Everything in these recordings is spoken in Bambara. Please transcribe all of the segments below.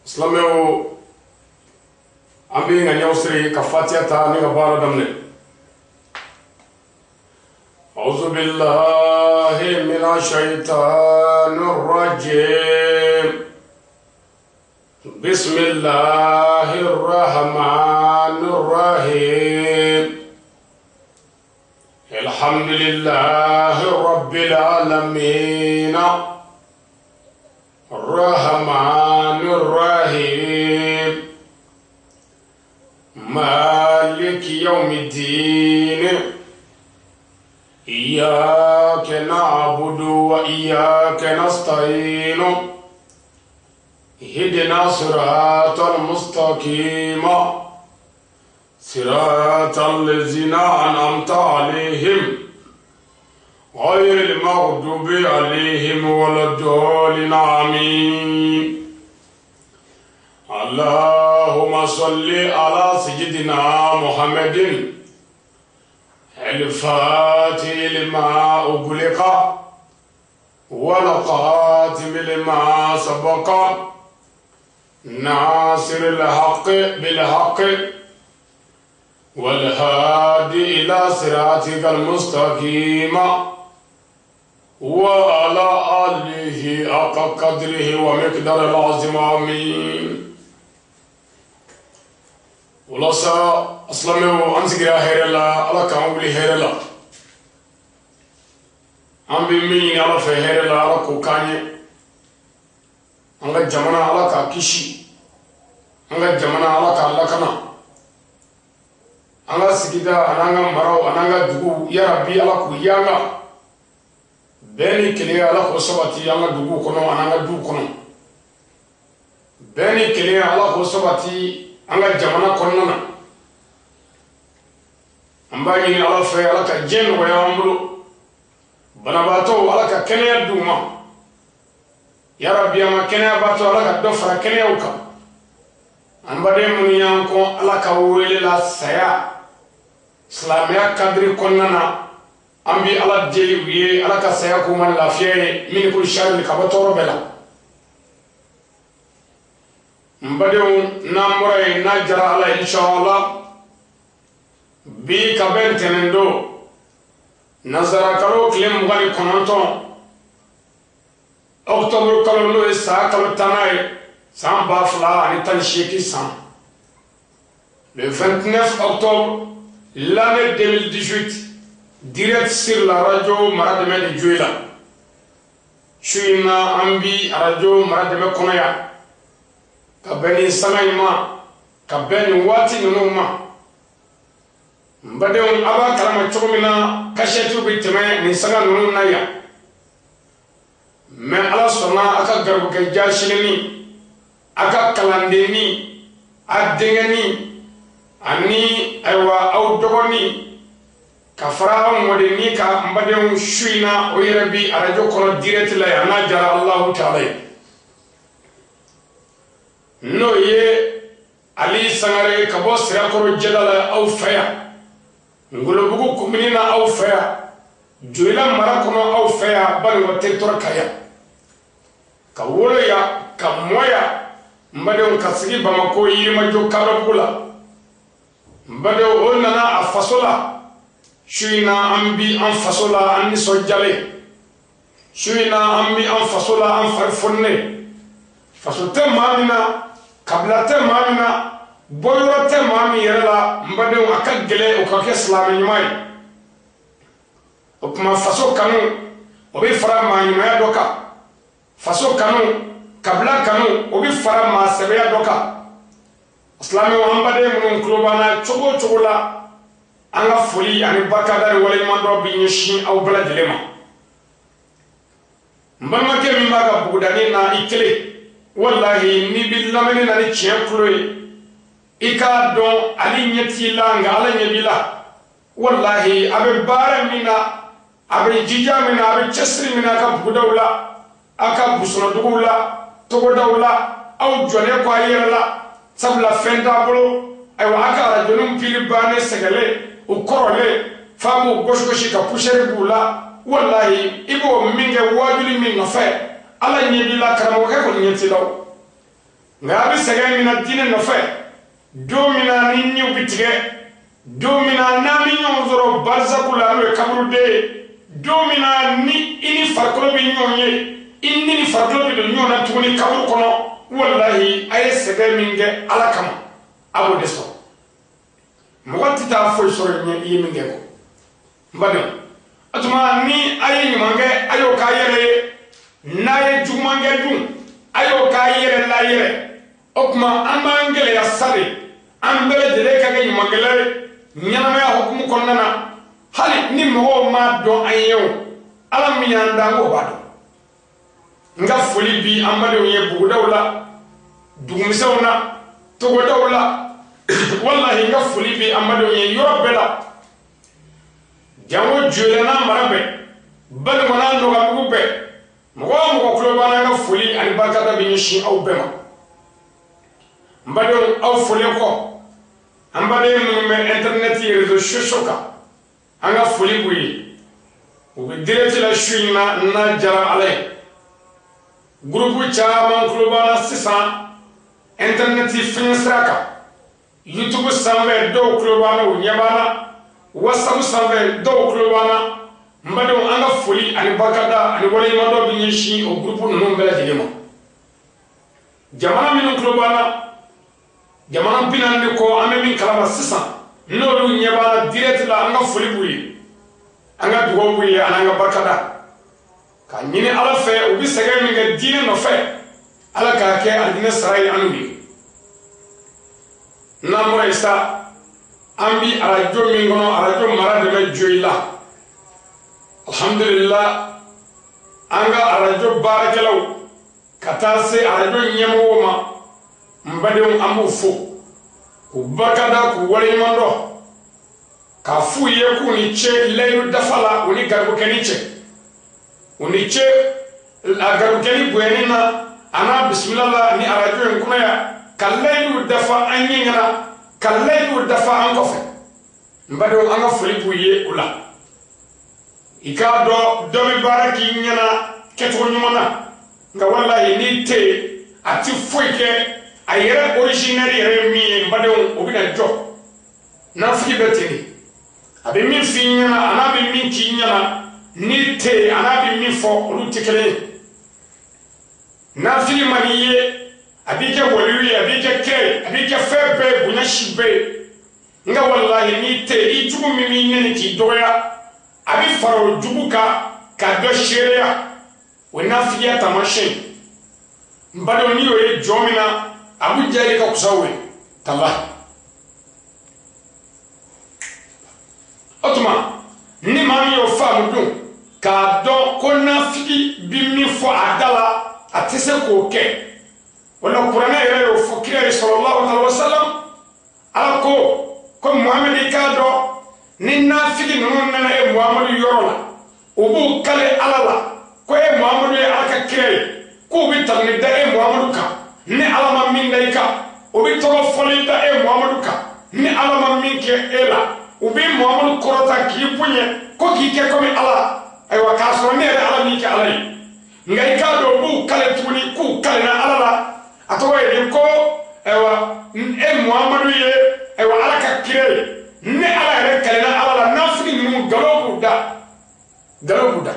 Silamɛw, an bɛ ŋaniyaw siri ka Fatiya ta ni ka baara daminɛ. أعوذ بالله من الشيطان الرجيم. بسم الله الرحمن الرحيم. الحمد لله رب العالمين الرحمن الرحيم مالك يوم الدين. إياك نعبد وإياك نستعين. اهدنا صراط المستقيم، صراط الذين أنعمت عليهم غير المغضوب عليهم ولا الضالين. آمين. اللهم صل على سيدنا محمد الفاتح لما أغلق والخاتم لما سبق ناصر الحق بالحق والهادي إلى صراطك المستقيم وعلى آله حق قدره ومقدار العظيم. آمين. Walasa silamɛw, an sigira hɛrɛ la, Ala k'an wuli hɛrɛ la. An bɛ min ɲini Ala fɛ hɛrɛ la, Ala k'o k'an ye. An ka jamana, Ala k'a kisi. An ka jamana, Ala k'a lakana. An ka sigida an'an ka maraw an'an ka duguw, yarabi, Ala k'u yanga bɛn ni kelenya. Ala k'o sabati an ka duguw kɔnɔ an'an ka duw kɔnɔ. Bɛn ni kelenya, Ala k'o sabati an ka jamana kɔnɔna na. An b'a ɲini Ala fɛ, Ala ka diɲɛ nɔgɔya an bolo. Banabaatɔw, Ala ka kɛnɛya d'u ma. Yarabi, an ka kɛnɛyabaatɔ, Ala ka dɔ fara kɛnɛyaw kan. An baden minnu y'an kɔn Ala ka wele la saya silamɛya kadiri kɔnɔna na, an bi Ala deli u ye, Ala ka saya k'u ma lafiya ye min ko sari ka bɔ tɔɔrɔ bɛɛ la. N badenw, n'an bɔra yen, n'a jara Ala ye, inshallah, bi ka bɛn ntɛnɛn don, nanzara kalo tile 29, octobre kalo, n'o ye san kalo 10nan ye, san 2018 san, le 29 octobre l'année 2018, direct sur la radio Maradɛmɛ de Joyila. Su in na, an bi radio Maradɛmɛ kɔnɔ yan ka bɛn nin sanga in ma, ka bɛn nin waati ninnu ma. N badenw, a b'a kalama cogo min na, kasɛtiw bɛ tɛmɛ nin sanga ninnu na yan, mɛ Ala sɔnna, a ka garibukɛ jasilenni, a ka kalandenni, a denkɛni ani ayiwa aw dɔgɔnin ka fara aw mɔdenni kan, n badenw, su in na, o yɛrɛ bi arajo kɔnɔ direct la yan, n'a jara Alahu taala ye, n'o ye Ali Sangare ka bɔ Sirakɔrɔ jɛda la aw fɛ yan, Ngolobugu komini na aw fɛ yan, Joyila mara kɔnɔ aw fɛ yan, Banikɔ territoire kan yan, ka wolo yan, ka mɔ yan, n badenw, ka sigi Bamako Yirimajɔ Kadɔbugu la. N badenw, o nana a faso la. Su in na, an bi an faso la, an nisɔndiyalen. Su in na, an bi an faso la, an fari foninen. Faso tɛ maa min na, kabila tɛ maa min na, bɔyɔrɔ tɛ maa min yɛrɛ la, n badenw, a ka gɛlɛn o ka kɛ silamɛ ɲuman ye. O tuma, faso kanu, o bɛ fara maa ɲumanya dɔ kan. Faso kanu, kabila kanu, o bɛ fara maa sɛbɛya dɔ kan. Silamɛw, an baden minnu tulo b'an na cogo o cogo la, an ka foli ani barikada ni waleɲuman dɔ bɛ ɲɛsin aw bɛɛ lajɛlen ma. N balimakɛ min b'a ka bugudanin na i kelen, walahi, n'i bɛ lamɛnni na ni tiɲɛ tulo ye, i k'a dɔn ale ɲɛ t'i la, nka Ala ɲɛ b'i la. Walahi, a bɛ baara min na, a bɛ jija min na, a bɛ cɛsiri min na a ka bugudaw la, a ka busɔnɔduguw la, togodaw la, aw jɔlen kɔ a yɛrɛ la, sabula fɛn t'a bolo. Ayiwa, a ka arajoniw pili bannen, sɛgɛlen, u kɔrɔlen, f'a b'u gosi gosi ka poussière b'u la. Walahi, i b'o min kɛ waajuli min nɔfɛ, Ala ɲɛ b'i la, karamɔgɔkɛ kɔni ɲɛ t'i la. O Nka a bɛ sɛgɛn min na diinɛ nɔfɛ, don min na ni niw bɛ tigɛ, don min na n'an bɛ ɲɔgɔn sɔrɔ barisaku la n'o ye kaburuden ye, don min na ni i ni farikolo bɛ ɲɔgɔn ye, i ni farikolo bɛ don ɲɔgɔn na tuguni kaburu kɔnɔ, walahi a ye sɛgɛn min kɛ Ala kama, a b'o de sɔrɔ. Mɔgɔ tɛ taa foyi sɔrɔ i ɲɛ i ye min kɛ kɔ. N badenw, o tuma ni a ye ɲuman kɛ, a y'o k'a yɛrɛ ye, n'a ye juguman kɛ dun, a y'o k'a yɛrɛ la yɛrɛ. O tuma an b'an gɛlɛya sa de, an bɛɛ lajɛlen ka kɛ ɲumankɛla ye ɲɛnamaya hukumu kɔnɔna na, hali ni mɔgɔw m'a dɔn an ye o, Ala min y'an dan k'o b'a dɔn. N ka foli bi an badenw ye bugudaw la, dugumisɛnw na, togodaw la, walahi n ka foli bi an badenw ye yɔrɔ bɛɛ la. Jango Joyila n'a mara bɛɛ, Banikɔ n'a Nɔgɔbugu bɛɛ, mɔgɔ o mɔgɔ tulo b'an na, an ka foli ani barikada bɛ ɲɛsin aw bɛɛ ma. N badenw, aw folen kɔ, an baden minnu bɛ internet réseaux sociaux kan, an ka foli b'u ye. U bɛ direct la su in na n'a diyara Ala ye. Groupe caman tulo b'an na sisan internet fiɲɛ sira kan, YouTube sanfɛ dɔw tulo b'an na, u ɲɛ b'an na, WhatsApp sanfɛ dɔw tulo b'an na. N badenw, an ka foli ani barikada ani waleɲumandɔn bɛ ɲɛsin o groupe ninnu bɛɛ lajɛlen ma. Jamana minnu tulo b'an na, jamana 40 de kɔ, an bɛ min kalama sisan, n'olu ɲɛ b'an na direct la, an ka foli b'u ye, an ka dugawu b'u ye, ani an ka barikada. Ka ɲini Ala fɛ, u bɛ sɛgɛn min kɛ diinɛ nɔfɛ, Ala k'a kɛ alijinɛ sara ye an n'u ye. N'an bɔra yen sa, an bi arajo min kɔnɔ, arajo mara de bɛ Joyila. Alhamdulillah, an ka arajo baarakɛlaw ka taa se arajo ɲɛmɔgɔw ma, n badenw, an b'u fo k'u barikada, k'u waleɲuman dɔn, k'a f'u ye k'u ni ce layidu dafa la, u ni garibukɛni cɛ, u ni ce a garibukɛni bonyani na, a n'a bisimila la ni arajo in kɔnɔ yan, ka layidu dafa an ɲɛ ɲɛna, ka layidu dafa an kɔfɛ. N badenw, an ka foli b'u ye o la. I k'a dɔn dɔ bɛ baara k'i ɲɛna kɛcogo ɲuman na, nka walahi n'i tɛ yen, a ti foyi kɛ. A yɛrɛ originaire yɛrɛ ye min ye, n badenw, o bɛna jɔ. Nafigi bɛ ten de, a bɛ min f'i ɲɛna a n'a bɛ min k'i ɲɛna, n'i tɛ yen, a n'a bɛ min fɔ, olu tɛ kelen ye. Nafigi man n'i ye, a b'i kɛ waliyu ye, a b'i kɛ kira ye, a b'i kɛ fɛn bɛɛ ye, bonya si bɛɛ ye. Nka walahi n'i tɛ yen, i jugu min b'i nɛni k'i dɔgɔya, a bɛ fara o jugu kan ka dɔ seereya. O ye nafigiya taamasiyɛn ye. N badenw, n'i y'o ye jɔn min na, a b'u diya i ka kusa o ye talahi. O tuma ni maa min y'o faamu dun, k'a dɔn ko nafigi bi min fɔ a da la, a tɛ se k'o kɛ. O la kuranɛ yɛrɛ y'o fɔ kira ye sallallahu alaihi wa sallam. Ala ko Muhamadu, i k'a dɔn ni nafigi ninnu nana e Muhamadu yɔrɔ la, u b'u kale Ala la ko e Muhamadu ye Ala ka kira ye, k'u bɛ tali da e Muhamadu kan ni Ala ma min da i kan, u bɛ tɔgɔ fɔli da e Muhamadu kan ni Ala ma min kɛ e la, u bɛ Muhamadu kɔrɔta k'i bonya ko k'i kɛ komi Ala. Ayiwa, k'a sɔrɔ ne yɛrɛ Ala m'i kɛ Ala ye. Nka i k'a dɔn u b'u kale tuguni k'u kalenna Ala la, a tɔgɔ ye di ko ayiwa e Muhamadu ye ayiwa Ala ka kira ye. Ne Ala yɛrɛ kalenna Ala la, nafigi ninnu nkalon b'u da, nkalon b'u da.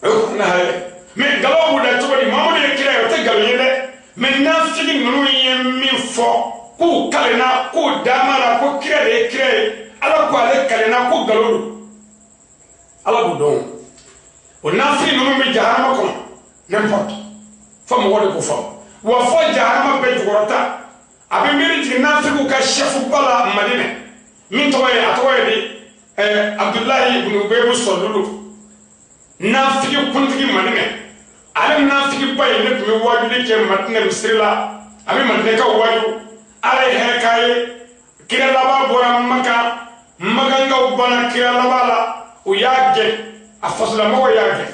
O ye kuranɛ yɛrɛ. Mais nkalon b'u da cogo di? Muhamadu ye kira ye, o tɛ nkalon ye dɛ. Mais nafigi ninnu ye min fɔ k'u kalenna, k'u dama la ko kira de ye kira ye, Ala ko ale kalenna ko nkalon don. Ala b'u dɔn. O nafigi ninnu bɛ jahanama kɔnɔ n'importe, fo mɔgɔ de k'o faamu. Wa fo jahanama bɛɛ jukɔrɔta, a bɛ miiri jigin nafigiw ka chef ba la Madinɛ, min tɔgɔ ye, a tɔgɔ ye di Abudulayi ibn Ubeyi Sɔlulu, nafigi kuntigi Madinɛ. Ale nafigi ba in ne tun bɛ wajuli kɛ Madinɛ misiri la, a bɛ Madinɛkaw waju. Ala ye hɛrɛ k'a ye, kira laban bɔra Maka, Makankaw banna kira laban la, u y'a gɛn, a fasolamɔgɔw y'a gɛn.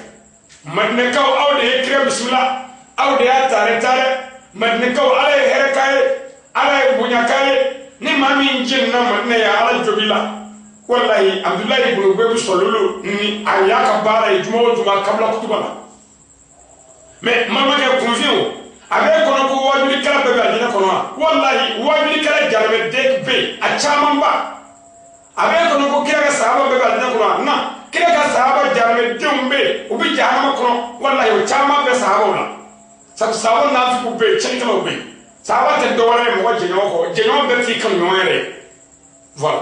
Madinɛkaw, aw de ye kira bisimila, aw de y'a taare taare. Madinɛkaw, Ala ye hɛrɛ k'a ye, Ala ye bonya k'a ye. Ni maa min jenina Madinɛ ye, Ala jo b'i la. Walahi Abudulayi ibn Ubeyi Sɔlulu ni a y'a ka baara ye juma o juma kabila kutuba la. Mais mamakɛ kunfin o, a bɛ kɔnɔ ko wajulikɛla bɛɛ bɛ alijinɛ kɔnɔ wa? Walahi waajulikɛla jaramɛden bɛ yen, a camanba. A bɛ kɔnɔ ko kira ka sahaba bɛɛ bɛ alijinɛ kɔnɔ wa? Na kira ka sahaba jaramɛdenw bɛ yen, u bɛ jahanama kɔnɔ. Walahi o caman bɛ sahabaw la. Sabu sahaba nafigiw bɛ yen, tiɲɛnikɛlaw bɛ yen. Sahaba tɛ dɔwɛrɛ ye mɔgɔ jɛɲɔgɔn kɔ, jɛɲɔgɔn bɛɛ t'i kanu ɲɔgɔn yɛrɛ ye. Voilà.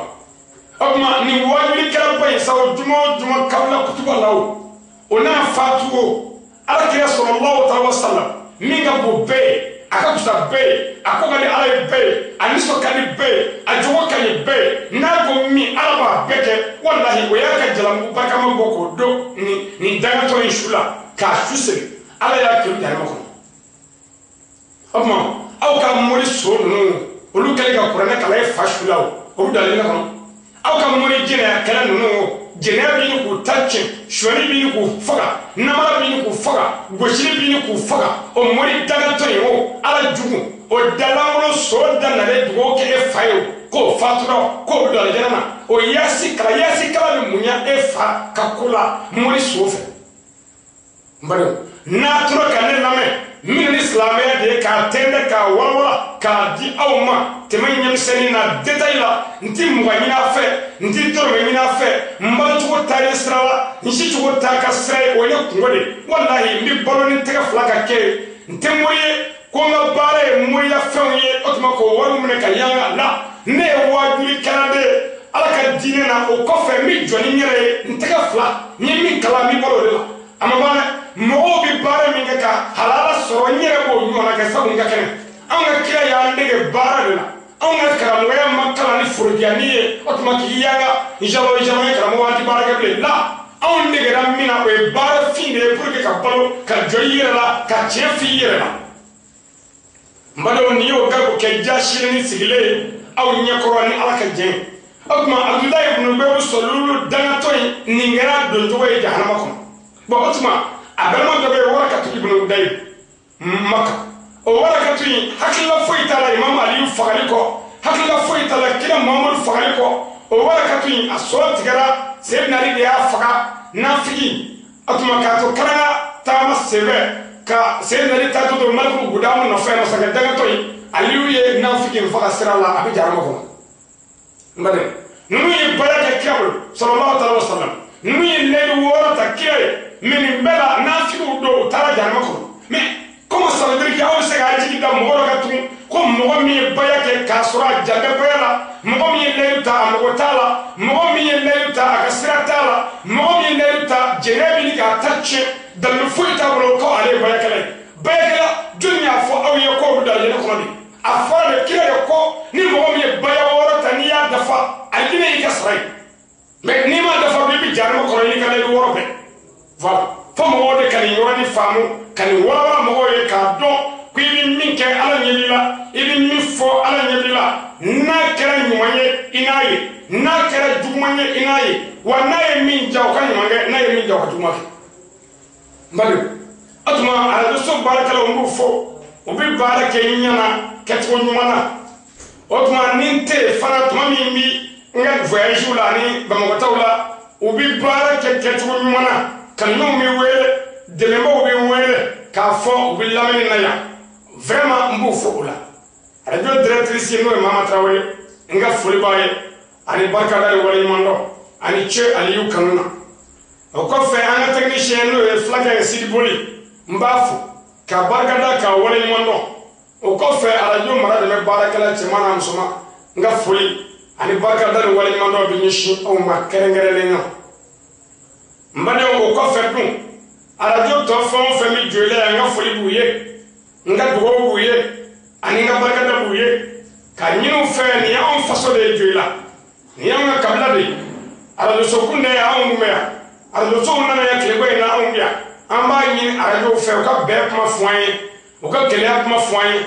O tuma nin waajulikɛlaba in sa, o juma o juma kabila kutuba la o, o n'a fatu o, ala kira sallallahu alaihi wa sallam min ka bon bɛɛ ye, a ka fisa bɛɛ ye, a ko ka di ala ye bɛɛ ye, a nisɔn ka di bɛɛ ye, a jogo ka ɲi bɛɛ ye, n'a ko min ala b'a bɛɛ kɛ. Walahi o y'a ka jalamugu barikama bɔ k'o don nin dangatɔ in su la k'a su siri, ala y'a kɛ jahanama kɔnɔ. O tuma aw ka mori so ninnu, olu kɛlen ka kuranɛ kalan e fa su la o, o bɛ don alijinɛ kɔnɔ. Aw ka mori jɛnɛya kɛlɛ ninnu o, jɛnɛya bɛ ɲini k'u ta tiɲɛ, sonyali bɛ ɲini k'u faga, namara bɛ ɲini k'u faga, gosili bɛ ɲini k'u faga. O mori dangatɔ in o, ala jugu o dalankolon so da nalen dugawu kɛ e fa ye o, k'o fatura k'o bɛ don alijinɛ na. O yaasi kala, yaasi kala bɛ mun ɲɛ e fa ka ko la mori so fɛ? N badenw, n'a tora ka ne lamɛn, minnu ni silamɛya de ye k'a tɛntɛn k'a walawala k'a di aw ma tɛmɛ ɲɛmisɛnnin na détail la, n ti mugan ɲini a fɛ, n ti dɔrɔmɛ ɲini a fɛ, n balocogo t'a ye sira la, n sicogo t'a ka sira ye, o ye ne kungo de ye. Walahi n bɛ balo ni tɛgɛ fila ka kɛ ye, n tɛ mori ye ko n ka baara ye moriya fɛnw ye, o tuma k'o wariw minɛ ka yanga la. Ne ye waajulikɛla de ye ala ka diinɛ na, o kɔfɛ n bɛ jɔ ni n yɛrɛ ye, n tɛgɛ fila, n ye min kalan n bɛ balo o de la. A ma ban dɛ, mɔgɔw bɛ baara min kɛ ka halala sɔrɔ, n yɛrɛ b'o ɲɔgɔnna kɛ sabu n ka kɛnɛ. Anw ka kira y'an dege baara de la, anw ka karamɔgɔya ma kalan ni forojiyani ye, o tuma k'i yanga jalɔ jalɔ ye karamɔgɔ an tɛ baara kɛ bilen la. Anw degera min na, o ye baara fin de ye pour que ka balo, ka jɔ i yɛrɛ la, ka tiɲɛ f'i yɛrɛ la. N badenw, nin y'o garibu kɛ jasirinin sigilen ye aw ɲɛkɔrɔ ni ala ka jɛn. O tuma Abudulayi ibn Ubayi Salulu dangatɔ in, nin kɛra doncogo ye jahanama kɔnɔ. Bon, o tuma a balima dɔ bɛ yen, Warakatu ibn Udayi Maka, o Warakatu in hakilila foyi t'a la Imam Aliyu fagali kɔ, hakilila foyi t'a la kira Muhamadu fagali kɔ. O Warakatu in a sɔ tigɛra, Seyidina Ali de y'a faga nafigi. O tuma k'a to karanga taama senfɛ ka Seyidina Ali taatɔ to Maliku Gudamu nɔfɛ, masakɛ dangatɔ in, Aliyu ye nafigi in faga sira la, a bɛ jahanama kɔnɔ. N baden, ninnu ye baara kɛ kira bolo sallallahu alaihi wa sallam, ninnu ye layidu wɔɔrɔ ta kira ye, mais nin bɛɛ la nafigiw don, u taara jahanama kɔnɔ. Mais comment ça veut dire que aw bɛ se k'a jigi da mɔgɔ dɔ kan tugun ko mɔgɔ min ye baya kɛ k'a sɔrɔ a jan bɛ baya la, mɔgɔ min ye layidu ta a mago t'a la, mɔgɔ min ye layidu ta a ka sira t'a la, mɔgɔ min ye layidu ta jɛnɛya bɛ ɲini k'a ta tiɲɛ, dalilu foyi t'a bolo ko ale ye bayakɛla ye? Bayakɛla jɔnni y'a fɔ aw ye k'o bɛ don alijinɛ kɔnɔ de? A fɔra de kira de ko ni mɔgɔ min ye baya wɔɔrɔ ta n'i y'a dafa, alijinɛ y'i ka sara ye, mais n'i m'a dafa i bɛ jahanama kɔnɔ i n'i ka layidu wɔɔrɔ bɛɛ. Voilà, fo mɔgɔw de ka nin yɔrɔnin faamu, ka nin walawala mɔgɔw ye k'a dɔn ko i bɛ min kɛ ala ɲɛ b'i la, i bɛ min fɔ ala ɲɛ b'i la. N'a kɛra ɲuman ye i n'a ye, n'a kɛra juguman ye i n'a ye, wa n'a ye min ja o ka ɲuman kɛ, n'a ye min ja o ka juguman kɛ. N badenw, o tuma arajoso baarakɛlaw n b'u fɔ, u bɛ baara kɛ ɲɛna kɛcogo ɲuman na. O tuma ni n tɛ yen fana, tuma min bi n ka voyage la ani bamakɔtaw la, u bɛ baara kɛ kɛcogo ɲuman na. Kanuɲɔgɔnw bɛ wele, dɛmɛbaaw bɛ wele k'a fɔ u bɛ lamɛnni na yan, vraiment n b'u fo o la. Radio directrice n'o ye Mama Tarawele, n ka foli b'a ye ani barikada ni waleɲuman dɔn ani ce Aliyu kanu na. O kɔfɛ an ka technicien n'o ye fulakɛ ye Sidi Boli, n b'a fo ka barikada k'a waleɲuman dɔn. O kɔfɛ arajo mara dɛmɛ baarakɛla cɛman n'a musoman, n ka foli ani barikada ni waleɲuman dɔn bɛ ɲɛsin aw ma kɛrɛnkɛrɛnnenya. N badenw, o kɔfɛ dun arajo tɔ fɛn o fɛn bɛ jɔ i la yan, n ka foli b'u ye, n ka dugawu b'u ye ani n ka barikada b'u ye ka ɲini u fɛ. Nin y'anw faso de ye jɔ i la, nin y'anw ka kabila de ye. Arajoso kun de ye anw kun bɛ yan, arajosow nana yan tileko in na anw bɛ yan. An b'a ɲini arajow fɛ u ka bɛn kuma fɔ an ye, u ka gɛlɛya kuma fɔ an ye,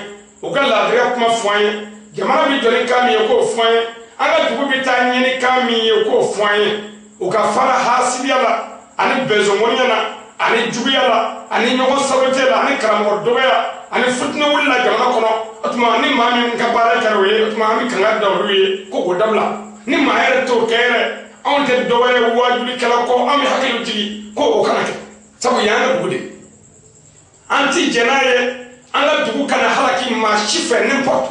u ka laadiriya kuma fɔ an ye, jamana bɛ jɔ ni kan min ye k'o fɔ an ye, an ka dugu bɛ taa ɲɛ ni kan min ye k'o fɔ an ye. U ka fara hasidiya la ani bɛnzɔnmɔniya la ani juguya la ani ɲɔgɔn sabote la ani karamɔgɔ dɔgɔya ani futinɛ wuli la jamana kɔnɔ. O tuma ni maa min ka baara kɛra o ye, o tuma an bɛ kangari da olu ye ko k'o dabila. Ni maa yɛrɛ t'o kɛ yɛrɛ, anw tɛ dɔ wɛrɛ waajulikɛla kɔ, an bɛ hakili jigin ko o kana kɛ, sabu yan ka dugu de, an ti jɛn n'a ye. An ka dugu kana halaki maa si fɛ n'importe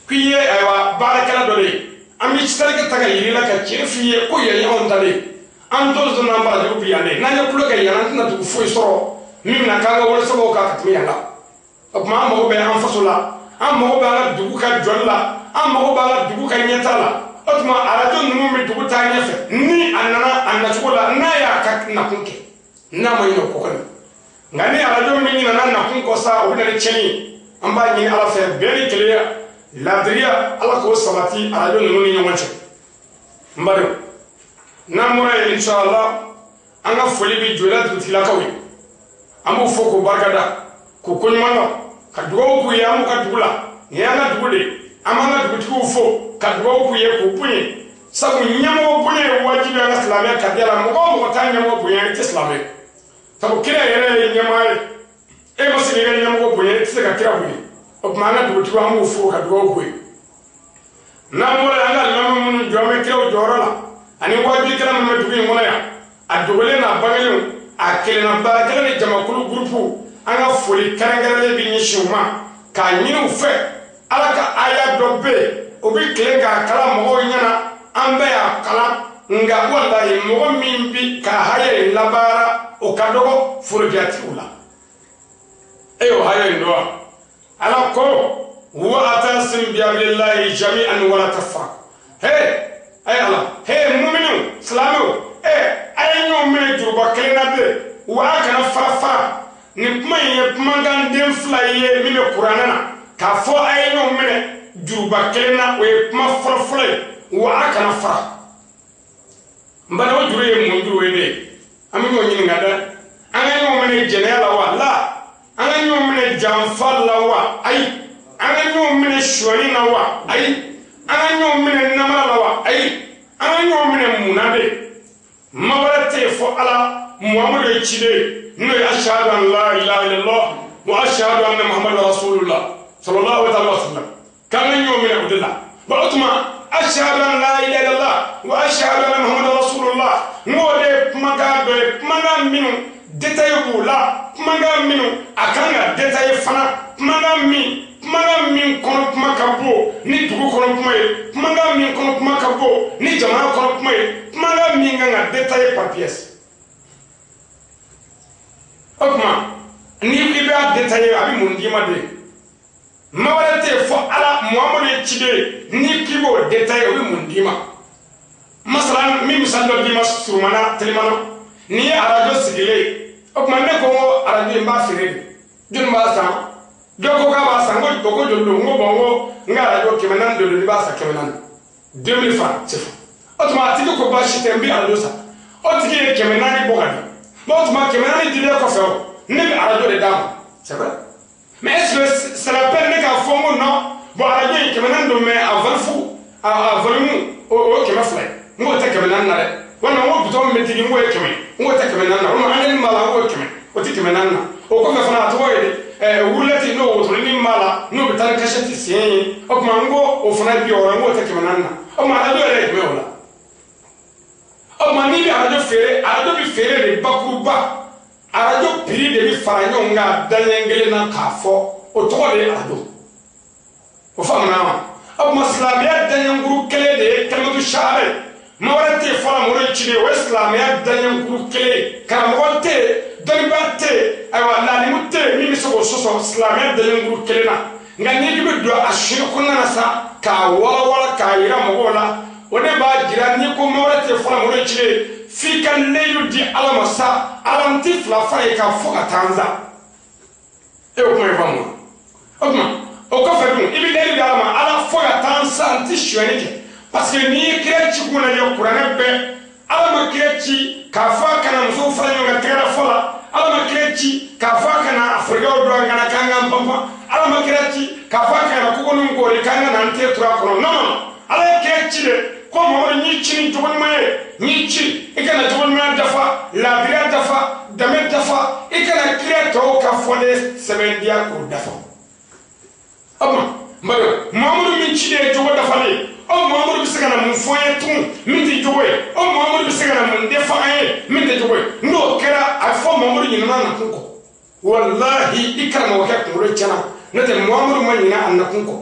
k'i ye ayiwa baarakɛla dɔ de ye, an bɛ saraka ta ka yiri la ka tiɲɛ f'i ye ko yan ye anw ta de ye, an t'o sɔn n'an barajiw bi yan de. N'an ye kulo kɛ yan, an tɛna dugu foyi sɔrɔ min bɛna k'an ka wolosɛbɛnw kan ka tɛmɛ yan kan. O tuma an mago bɛ an faso la, an mago bɛ an ka dugu ka jɔli la, an mago b'an ka dugu ka ɲɛtaa la. O tuma arajo ninnu bɛ dugu taa ɲɛfɛ ni a nana a nacogo la, n'a y'a ka nakun kɛ, n'a ma ɲinɛ o kɔ kɔni. Nka ni arajo min ɲinɛna nakun kɔ sa, o bɛ na ni tiɲɛni ye. An b'a ɲini Ala fɛ bɛn ni kelenya, ladiriya, Ala k'o sabati arajo ninnu ni ɲɔgɔn cɛ. N badenw, n'an bɔra yen inshallah, an ka foli bɛ Joyila dugutigilakaw ye. An b'u fo k'u barikada, k'u koɲuman dɔn, ka dugawu k'u ye. An b'u ka dugu la, nin y'an ka dugu de ye. An b'an ka dugutigiw fo ka dugawu k'u ye k'u bonya, sabu ɲɛmɔgɔ bonya ye wajibi an ka silamɛya tabiya la. Mɔgɔ o mɔgɔ t'a ɲɛmɔgɔ bonya, i tɛ silamɛ, sabu kira yɛrɛ ye ɲɛmaa ye. E ma se k'i ka ɲɛmɔgɔ bonya, i tɛ se ka kira bonya. O tuma an ka dugutigiw, an b'u fo ka dugawu k'u ye. N'an bɔra yen, an ka alimami minnu jɔ an bɛ kiraw jɔyɔrɔ la, ani wajulikɛla minnu bɛ dugu in kɔnɔ yan, a dogolen n'a bangelenw, a kelenna baarakɛla ni jamakulu gurupu, an ka foli kɛrɛnkɛrɛnlen bɛ ɲɛsin u ma k'a ɲini u fɛ. Ala ka aya dɔ bɛ yen, o bɛ tilen k'a kalan mɔgɔw ɲɛna, an bɛɛ y'a kalan, nka walahi mɔgɔ min bi ka haya in labaara, o ka dɔgɔ forodiya ti u la. E y'o haya in dɔn wa? Ala ko wa atasim bi hablillahi jami'an wala tafarraqu. He ay Ala, he muminu silamɛw, e a ye ɲɔgɔn minɛ juruba kelen na de, wa a kana fara fara. Nin kuma in ye kumakan den fila ye min bɛ kuranɛ na k'a fɔ a ye ɲɔgɔn minɛ juruba kelen na, o ye kuma fɔlɔfɔlɔ ye, wa a kana fara. N balima, juru ye mun juru ye de? An bɛ ɲɔgɔn ɲininka dɛ. An ka ɲɔgɔn minɛ jɛnɛya la wa? La. An ka ɲɔgɔn minɛ janfa la wa? Ayi. An ka ɲɔgɔn minɛ sonyani na wa? Ayi. An ka ɲɔgɔn minɛ namara la wa? Ayi. An ka ɲɔgɔn minɛ mun na de? Ma wɛrɛ tɛ yen fɔ Ala, Muhamadu ye ciden, n'o ye ashhadu an la ilaha illallah wa ashhadu anna Muhammadu rasulullah sallallahu alaihi wa sallam. K'an ka ɲɔgɔn minɛ o de la. Bon, o tuma ashhadu an la ilaha illallah wa ashhadu anna Muhammadu rasulullah, n k'o de ye kumakan dɔ ye, kumakan minnu détail b'u la, kumakan minnu a kan ka détail fana, kumakan min kɔnɔ kuma ka bon ni dugu kɔnɔ kuma ye, kumakan min kɔnɔ kuma ka bon ni jamana kɔnɔ kuma ye, kumakan min kan ka détailler par pièce. O tuma ni i b'a détailler, a bɛ mun d'i ma de? Ma wɛrɛ tɛ yen fɔ Ala, Muhamadu ye ciden ye. N'i k'i b'o détailler, o bɛ mun d'i ma? Masala min misali dɔ d'i ma surumana telimana, n'i ye arajo sigilen ye, o tuma ne ko n ko arajo in b'a feere de, jɔnni b'a san? Dɔ ko k'a b'a san. N ko o ko joli don? N ko bɔn, n ko n ka arajo 400 de don, n'i b'a san 400, 2000 francs CFA. O tuma a tigi ko baasi tɛ, n bɛ arajo san. O tigi ye 400 bɔ ka di. Bon, o tuma 400 dilen kɔfɛ, o ne bɛ arajo de d'a ma, c'est vrai, mais est-ce que c'est la peine ne k'a fɔ n ko non, bon, arajo in 400 don, mais a valeur, a volume, o ye 200 ye, n k'o tɛ 400 na dɛ, walima n ko bitɔn min bɛ digi, n k'o ye 100, n k'o tɛ 400 na, walima angɛli b'a la, n k'o ye 100, o tɛ 400 na. O kɔfɛ fana, a tɔgɔ ye di, wulɛti n'o wotoronin b'a la, n'o bɛ taa ni kasɛti sen ye, o tuma n ko o fana ye 60, n k'o tɛ 400 na. O tuma arajo yɛrɛ ye jumɛn o la? O tuma n'i bɛ arajo feere, arajo bɛ feere de bakuruba, arajo prix de bɛ fara ɲɔgɔn kan daɲɛ kelen na k'a fɔ, o tɔgɔ de ye arajo. O faamuna wa? O tuma silamɛya daɲɛkuru kelen de ye kalimatu shahada ye. Ma wɛrɛ tɛ yen fɔlɔ, mɔgɔ ye ciden, o ye silamɛya daɲɛkuru kelen ye. Karamɔgɔ tɛ yen, dɔnnibaa tɛ yen, ayiwa laalimu tɛ yen min bɛ se k'o sɔsɔ silamɛya daɲɛkuru kelen na. Nka n'i bɛ don a suɲɛ kɔnɔna na sa k'a walawala k'a yira mɔgɔw la, o de b'a jira n'i ko ma wɛrɛ tɛ yen fɔlɔ, mɔgɔ ye ciden ye, f'i ka layidu di Ala ma sa, Ala n tɛ fila fara ye k'a fɔ ka taa n sa. E y'o kuma in faamu wa? O tuma o kɔfɛ dun, i bɛ layidu di Ala ma, Ala fo ka taa n sa, n tɛ sonyɛli kɛ, parce que n'i ye kira ci kun lajɛ kuranɛ bɛɛ, Ala ma kira ci k'a fɔ a kana musow fara ɲɔgɔn kan tɛgɛrɛ fɔ la, Ala ma kira ci k'a fɔ a kana afirikɛw dɔn kana k'an k'an panpan, Ala ma kira ci k'a fɔ a kana kogoninw kori k'an ka na an tɛ tura kɔnɔ. Non, non, Ala ye kira ci de ko Mamadu, n'i ci ni jogo ɲuman ye, n'i ci i kana jogo ɲuman dafa, laadiriya dafa, danbe dafa, i kana kira tɔw ka fɔlen sɛbɛntiya k'o dafa. O tuma n badenw, Mamadu min ci de ye jogo dafalen, o Mamadu bɛ se ka na mun fɔ an ye tugun min tɛ jogo ye? O Mamadu bɛ se ka na mun de fɔ an ye min tɛ jogo ye? N'o kɛra, a bɛ fɔ Mamadu ɲinɛna nakun kɔ. Walahi, i karamɔgɔkɛ kunkolo tiɲɛna. N'o tɛ Muhamadu ma ɲinɛ a nakun kɔ.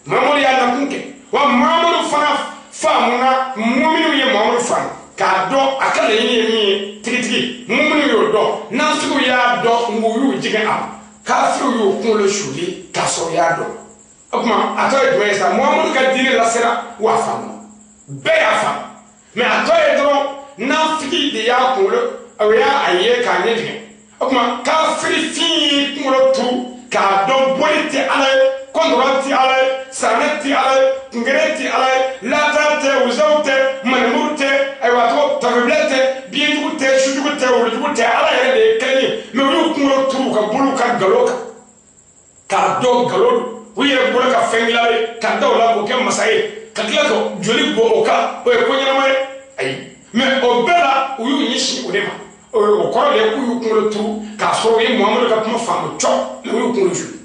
Muhamadu y'a nakun kɛ. Wa Muhamadu fana faamuna, muminu ye Muhamadu faamu k'a dɔn a ka laɲini ye min ye tigitigi. Muminu y'o dɔn, nafigiw y'a dɔn, nka u y'u jigin a ma. Kafiriw y'u kunkolo suli k'a sɔrɔ u y'a dɔn. O tuma a tɔ ye jumɛn ye sa? Muhamadu ka diinɛ lasera wa a faamuna, bɛɛ y'a faamu. Mais a tɔ ye dɔrɔn nafigi de y'a kunkolo, o y'a a ye k'a ɲɛ tigɛ. O tuma kafiri fin y'i kunkolo turu k'a dɔn boli tɛ Ala ye, kɔndɔrɔ tɛ Ala ye, saranɛ tɛ Ala ye, kunkɛrɛ tɛ Ala ye, lata tɛ, wusaw tɛ, manimuru tɛ, ayiwa tɔgɔ tafebilɛ tɛ, biɲɛjugu tɛ, sujugu tɛ, wulujugu tɛ, Ala yɛrɛ de ye kelen ye. Mais u y'u kunkolo turu u ka boliw ka nkalon kan k'a dɔn nkalon don. U yɛrɛ bolo ka fɛn dilanlen ka da o la k'o kɛ masa ye, ka tila ka joli bɔ o kan, o ye ko ɲɛnama ye? Ayi. Mais o bɛɛ la u y'u ɲɛsin o de ma. O kɔrɔ de ye k'u y'u kunkolo turu k'a sɔrɔ u ye Muhamadu ka kuma faamu cɔ, mais u y'u kunkolo suli.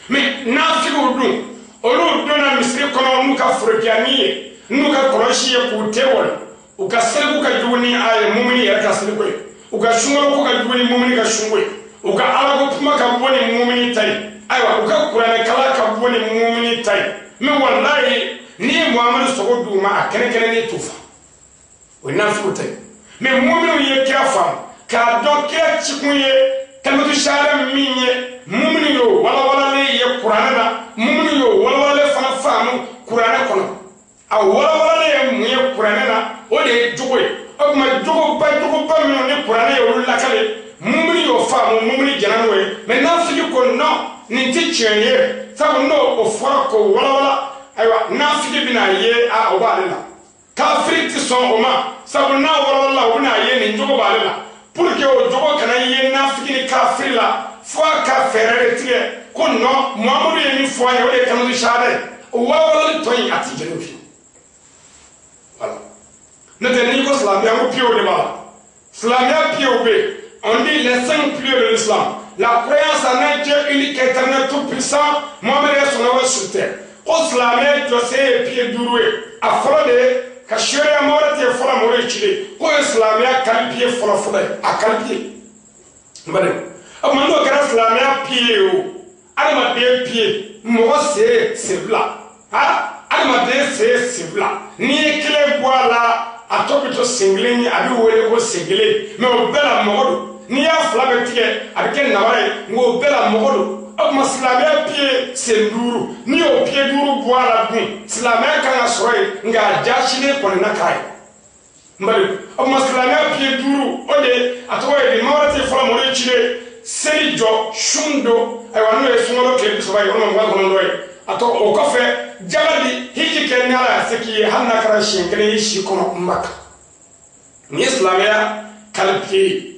Mais nafigiw dun, olu donna misiri kɔnɔ n'u ka forokiyani ye, n'u ka kɔlɔsi ye, k'u tɛ wɔlɔ. U ka seliku ka jugu ni a ye mumini yɛrɛ ka seliku ye, u ka sunkalo ko ka jugu ni mumini ka sunko ye, u ka alako kuma ka bɔ ni mumini ta ye, ayiwa u ka kuranɛkalan ka bɔ ni mumini ta ye. Mais walayi n'i ye Muhamadu sogo d'u ma, a kɛnɛkɛnɛnen t'u fa. O ye nafigiw ta ye. Mais muminiw ye kira faamu k'a dɔn kira cikun ye kalimatu shahada min ye, mumini y'o walawalalen ye kuranɛ na, mumini y'o walawalalen fana faamu kuranɛ kɔnɔ. A walawalalen ye mun ye kuranɛ na? O de ye jogo ye. O tuma jogoba minnu ni kuranɛ ye olu lakale, mumini y'o faamu, mumini jɛnna n'o ye. Mais nafigi ko non, nin tɛ tiɲɛ ye, sabu n'o o fɔra k'o walawala, ayiwa nafigi bɛna ye a o b'ale la. Kafiri tɛ sɔn o ma, sabu n'a walawalala o bɛna ye nin jogo b'ale la. Pour que o jogo kana ye nafigi ni kafiri la, fo a ka fɛɛrɛ de tigɛ ko non, Muhamadu ye min fɔ an ye, o de ye kalimatu shahada ye. O walawalali tɔ in a ti jɛn n'o fiyewu. Voilà. N'o tɛ n'i ko silamɛya, n ko piyew de b'a la. Silamɛya piyew bɛ yen. On dit les 5 piliers de l'islam. La croyance en un Dieu unique, éternel, tout-puissant, Mohamed est son envoyé sur terre. Ko silamɛya jɔsen ye piye 5 ye. A fɔlɔ de ye ka seereya ma wɛrɛ tɛ fɔlɔ mɔgɔ ye cilen. K'o ye silamɛya kalipiye fɔlɔ fɔlɔ ye. A kalipiye. N badenw. O tuma n'o kɛra silamɛya piye ye o, adamaden piye, mɔgɔ sen sen fila. Ha? Adamaden sen sen fila. N'i ye kelen bɔ a la, a tɔ bɛ to sen kelen ye, a bɛ wele ko sen kelen. Mais o bɛɛ la mɔgɔ don. N'i y'a fila bɛɛ tigɛ, a bɛ kɛ nabara ye, nka o bɛɛ la mɔgɔ don. O tuma silamɛya piye sen 5, n'i y'o piye 5 bɔ a la dun, silamɛya kan ka sɔrɔ yen, nka a jaasilen kɔni na k'a ye. N badenw, o tuma silamɛya piye 5, o de ye a tɔgɔ ye di, maa wɛrɛ tɛ fɔlɔ mɔgɔ ye cilen, seli jɔ, sun don, ayiwa n'o ye sunkalo tile 30 ye, walima 29 ye. A tɔgɔ o kɔfɛ, jaga di, hiji kɛ ni Ala y'a se k'i ye, hali n'a kɛra siɲɛ kelen ye si kɔnɔ Maka. Nin ye silamɛya kalipiye ye.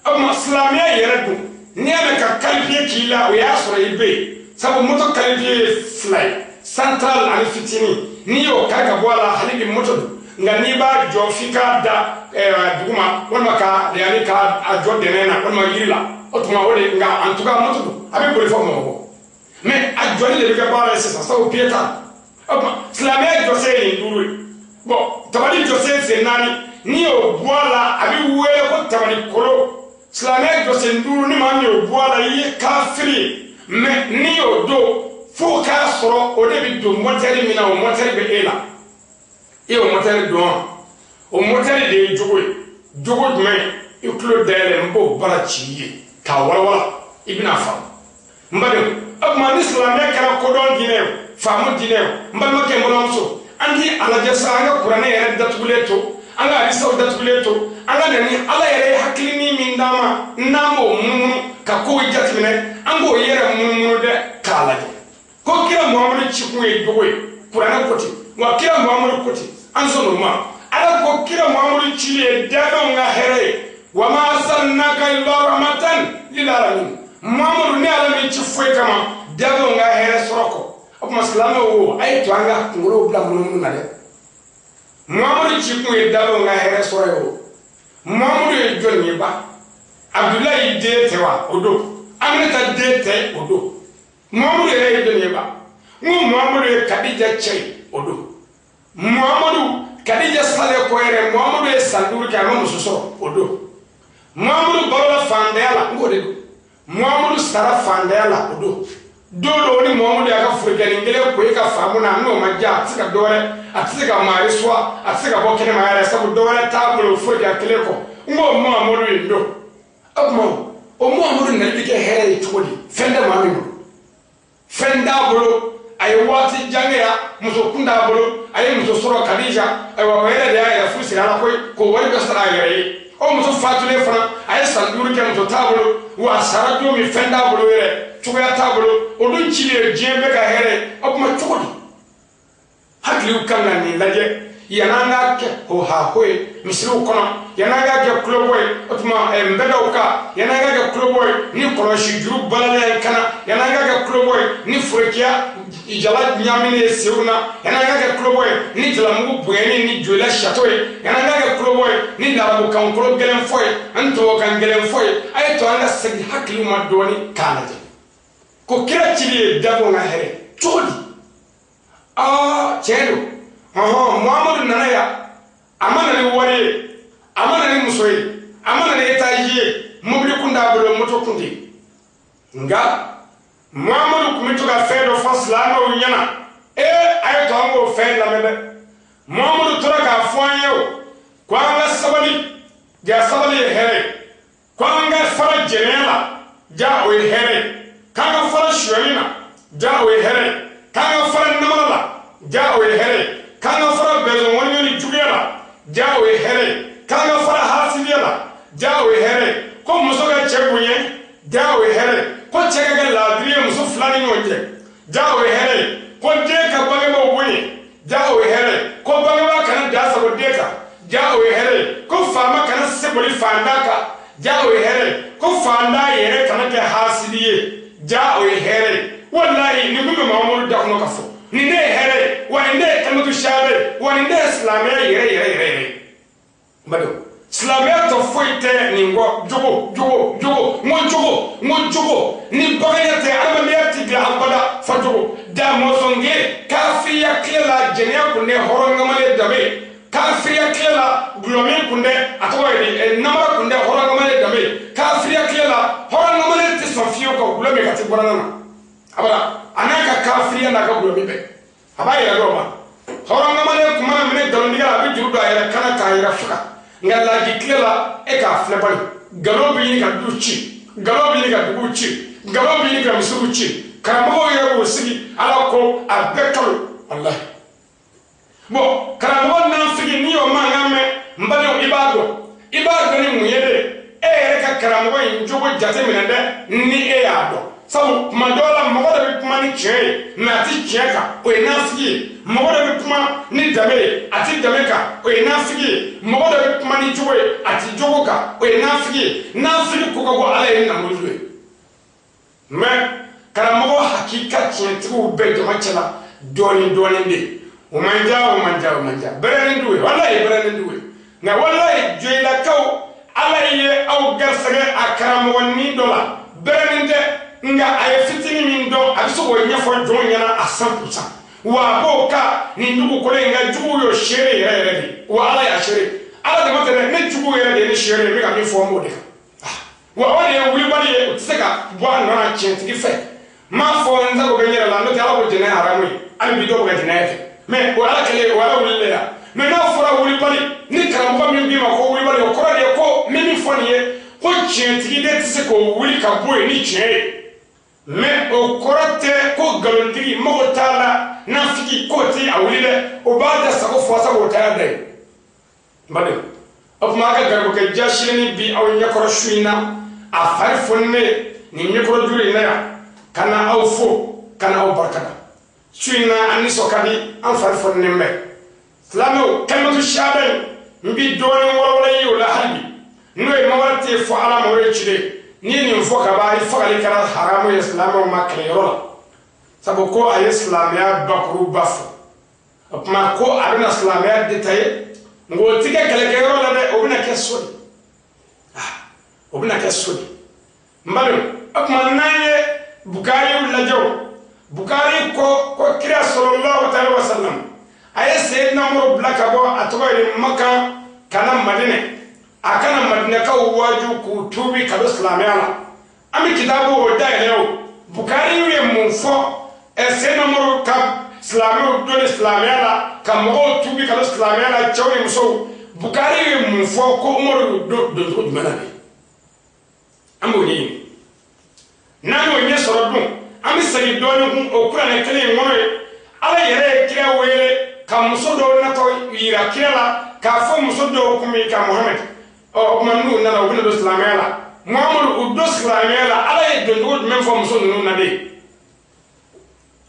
O tuma silamɛya yɛrɛ dun, n'i y'a mɛn ka kalipiye k'i la, o y'a sɔrɔ i bɛ yen. Sabu moto kalipiye ye 2 ye, central ani fitinin. N'i y'o kari ka bɔ a la, hali bi moto don. Nka n'i b'a jɔ f'i k'a da duguma, walima ka yanni k'a jɔ dɛnɛn na, walima yiri la. O tuma o de, nka en tout cas moto don, a bɛ boli fɔ Bamakɔ. Mais a jɔli de bɛ kɛ baara ye sisan, sabu piye t'a la. O tuma silamɛya jɔsen ye nin 5 ye. Bon, tabali jɔsen sen 4, n'i y'o bɔ a la, a bɛ wele ko tabali kolo. Silamɛya jɔsen 5, ni maa min y'o bɔ a la, i ye kafiri ye. Mais n'i y'o don, fo k'a sɔrɔ o de bɛ don mɔtɛri min na, o mɔtɛri bɛ e la. I y'o mɔtɛri dɔn wa? O mɔtɛri de ye jogo ye. Jogo jumɛn? I tulo dayɛlɛ, n b'o bara ci i ye k'a walawala, i bɛna faamu. N badenw, o tuma ni silamɛya kɛra kodɔn diinɛ ye, faamu diinɛ ye, n balimakɛ, n balimamuso, an ti a lajɛ sa, an ka kuranɛ yɛrɛ datugulen to, an ka hadisaw datugulen to, an ka na ni Ala yɛrɛ ye hakilinin min d'an ma, n'an b'o munumunu ka kow jateminɛ, an k'o yɛrɛ munumunu dɛ k'a lajɛ. Ko kira Muhamadu cikun ye jogo ye, kuranɛ ko ten, wa kira Muhamadu ko ten, an sɔnn'o ma. Ala ko kira Muhamadu cili ye danfɛnw ka hɛrɛ ye. Wa ma arsalnaka illa rahmatan lil alamin. Muhamadu ne Ala min ci foyi kama, danfɛnw ka hɛrɛ sɔrɔ kɔ. O tuma silamɛw o, a ye to an ka kunkolow bila munumunu na dɛ. Muhamadu cikun ye danfɛnw ka hɛrɛ sɔrɔ ye o. Muhamadu ye jɔn ye ba? Abdulayi den tɛ wa? O don. Aminata den tɛ? O don. Muhamadu yɛrɛ ye jɔn ye ba? N ko Muhamadu ye Kadija cɛ ye, o don. Muhamadu Kadija salen kɔ yɛrɛ, Muhamadu ye san 5 kɛ a ma muso sɔrɔ, o don. Muhamadu balola fantanya la, n k'o de don. Muhamadu sara fantanya la, o don. Don dɔw ni Muhamadu y'a ka forokɛnin kelen ko e ka faamu na, n'o ma diya, a tɛ se ka dɔ wɛrɛ, a tɛ se ka maa reçoit, a tɛ se ka bɔ kɛnɛma yɛrɛ, sabu dɔ wɛrɛ t'a bolo forokɛ kelen kɔ. N ko Muhamadu ye don. O tuma o Muhamadu nali bɛ kɛ hɛrɛ ye cogo di? Fɛn tɛ maa min bolo, fɛn t'a bolo, a ye waati jan kɛ yan, muso kun t'a bolo, a ye muso sɔrɔ Kadija, ayiwa o yɛrɛ de y'a yɛrɛ furu siri Ala koyi, k'o wari bɛɛ sara a yɛrɛ ye. O muso fatulen fana, a ye san 5 kɛ muso t'a bolo, wa a sara don min fɛn t'a bolo yɛrɛ, cogoya t'a bolo, o dun cili ye diɲɛ bɛɛ ka hɛrɛ ye. O tuma cogo di? Hakiliw kan ka nin lajɛ, yan'an k'a kɛ hohaho ye misiriw kɔnɔ, yan'an k'a kɛ kulobɔ ye, o tuma nbɛdaw kan, yan'an k'a kɛ kulobɔ ye ni kɔlɔsi juru balalen ye kana, yan'an k'a kɛ kulobɔ ye ni forokiya jala ɲaaminen ye senw na, yan'an k'a kɛ kulobɔ ye ni jalamugu bonyani ni jolila sato ye, yan'an k'a kɛ kulobɔ ye ni larabukan kolo gɛlɛn fɔ ye, ani tubabukan gɛlɛn fɔ ye, a ye to an ka segin hakiliw ma dɔɔni k'a lajɛ. Ko kira cili ye dabɔ ka hɛrɛ cogo di? Tiɲɛ don. Muhamadu nana yan, a ma na ni wari ye, a ma na ni muso ye, a ma na ni étage ye, mobili kun t'a bolo, moto kun tɛ yen. Nka Muhamadu tun bɛ to ka fɛn dɔ fɔ silamɛw ɲɛna, a ye to an k'o fɛn lamɛn dɛ. Muhamadu tora k'a fɔ an ye o, ko an ka sabali, ja sabali ye hɛrɛ ye, ko an ka fara jɛnɛya la, ja o ye hɛrɛ ye, k'an ka fara sonyali na, ja o ye hɛrɛ ye, k'an ka fara namara la, ja o ye hɛrɛ ye, k'an ka fara bɛnzɔnwɔniɲɔ ni juguya la, ja o ye hɛrɛ ye, k'an ka fara hasidiya la, ja o ye hɛrɛ ye, ko muso ka cɛ bonya, ja o ye hɛrɛ ye, ko cɛ ka kɛ laadiri ye muso fila ni ɲɔgɔn cɛ, ja o ye hɛrɛ ye, ko den ka bangebaaw bonya, ja o ye hɛrɛ ye, ko bangebaa kana da sago den kan, ja o ye hɛrɛ ye, ko faama kana se boli faantan kan, ja o ye hɛrɛ ye, ko faantan yɛrɛ kana kɛ hasidi ye, ja o ye hɛrɛ ye. Walayi nin kun bɛ Muhamadu da kɔnɔ ka fɔ. Nin ne ye hɛrɛ ye, wa nin ne ye kalimatu shahada ye, wa nin ne ye silamɛya yɛrɛ yɛrɛ yɛrɛ yɛrɛ ye. N badenw, silamɛya tɔ foyi tɛ nin kɔ, jogo jogo jogo, n ko jogo, n ko jogo, ni baganya tɛ, adamadenya ti dilan abada fɔ jogo. Da mɔsɔnge, kafiriya tile la, jɛnɛya kun tɛ hɔrɔn kamalen danbe ye, kafiriya tile la, gulɔmin kun tɛ, a tɔgɔ ye di, namara kun tɛ hɔrɔn kamalen danbe ye, kafiriya tile la, hɔrɔn kamalen tɛ sɔn fiyewu ka gulɔ min ka ti bɔra na. Abada, a n'a ka kafiriya n'a ka gulɔmin bɛɛ, a b'a yɛrɛ dɔn ma. Hɔrɔn kamalen kun mana minɛ nkalontigɛ la, a bɛ juru don a yɛrɛ kan na k'a yɛrɛ faga. Nka laji tile la, e k'a filɛ bani, nkalon bɛ ɲini ka du ci, nkalon bɛ ɲini ka dugu ci, nkalon bɛ ɲini ka misiriw ci, karamɔgɔw yɛrɛ b'o sigi, Ala ko a bɛɛ kalo, walahi. Bon, karamɔgɔ nafigi n'i y'o mankan mɛn, n badenw, i b'a dɔn, i b'a dɔn ni mun ye dɛ? E yɛrɛ ka karamɔgɔ in jogo jateminɛ dɛ, ni e y'a dɔn. Sabu kuma dɔw la mɔgɔ dɔ bɛ kuma ni tiɲɛ ye, mɛ a ti tiɲɛ kan, o ye nafigi ye. Mɔgɔ dɔ bɛ kuma ni danbe ye, a ti danbe kan, o ye nafigi ye. Mɔgɔ dɔ bɛ kuma ni jogo ye, a ti jogo kan, o ye nafigi ye. Nafigi ko ka bɔ Ala ye namuruzu ye. Mɛ karamɔgɔ hakika tiɲɛtigiw bɛɛ jama cɛla dɔɔni dɔɔni de. O man ja, o man ja, o man ja. Bɛrɛnin du ye, walayi bɛrɛnin du ye. Nka walayi joyilakaw, Ala ye aw garisɛgɛ a karamɔgɔnin dɔ la, bɛrɛnin tɛ, nka a ye fitinin min dɔn, a bɛ se k'o ɲɛfɔ jɔnw ɲɛna a 100%. Wa a b'o ka nin dugukolo in ka juguw y'o seere yɛrɛ yɛrɛ de. Wa Ala y'a seere. Ala dama tɛ dɛ, ne juguw yɛrɛ de ye ne seere ye, n bɛ ka min fɔ n b'o de kan. Wa o de ye wulibali ye, o tɛ se ka bɔ a nɔ na tiɲɛtigi fɛ. N m'a fɔ n sago bɛ n yɛrɛ la, n'o tɛ Ala ko jɛnɛya haramu ye, hali bi dɔw bɛ ka jɛnɛya kɛ. Mɛ o Ala kɛlen, o Ala wulilen ya. Mɛ n'a fɔra wulibali, ni karamɔgɔ min b'i ma ko wulibali, o kɔrɔ de ye ko min min fɔ nin ye, ko tiɲɛtigi de tɛ se k'o wuli ka bɔ yen ni tiɲɛ ye. Mɛ o kɔrɔ tɛ ko nkalontigɛ mago t'a la, nafigi k'o tɛ a wuli dɛ, o b'a da sago fɔ sago o t'a da ye. N badenw, o tuma a ka garibukɛ jasilenni bi aw ɲɛkɔrɔ su in na, a fari foninen nin mikɔrɔ juru in na yan, ka na aw fo, ka na aw barika da. Su in na an nisɔn ka di, an fari foninen bɛ. Silamɛw, kalimatu shahada in, n bi dɔɔnin walawala i ye o la hali bi, n'o ye mawara tɛ fɔ Ala ma, o ye ciden. N'i ye nin fɔ ka ban, i fagali kɛra haramu ye silamɛw ma kɛlɛyɔrɔ la, sabu ko a ye silamɛya bakuruba fɔ. O tuma ko a bɛna silamɛya détaillé, nka o ti kɛ kɛlɛkɛyɔrɔ la dɛ, o bɛna kɛ so de. O bɛna kɛ so de. N badenw, o tuma n'an ye Bukariw lajɛ o, Bukari ko ko kira sallallahu alaihi wa sallam a ye Seyidina Umaru bila ka bɔ a tɔgɔ ye Makan ka na Madinɛ, a kana Madinɛkaw waaju k'u tuubi ka don silamɛya la. An bɛ kitabu o dayɛlɛ o, Bukari ye mun fɔ Seyidina Umaru ka silamɛw donni silamɛya la ka mɔgɔw tuubi ka don silamɛya la cɛw ni musow Bukari ye mun fɔ ko Umaru y'u don doncogo jumɛn na de an b'o ɲɛɲini n'an y'o ɲɛ sɔrɔ dun an bɛ segin dɔɔnin kun o kuranɛ kelen in kɔnɔ ye Ala yɛrɛ ye kira wele ka muso dɔw natɔ yira kira la k'a fɔ muso dɔw kun bɛ ka Muhamadu ɔ o tuma n'u nana u bɛna don silamɛya la Muhamadu u don silamɛya la Ala ye doncogo jumɛn fɔ muso ninnu na de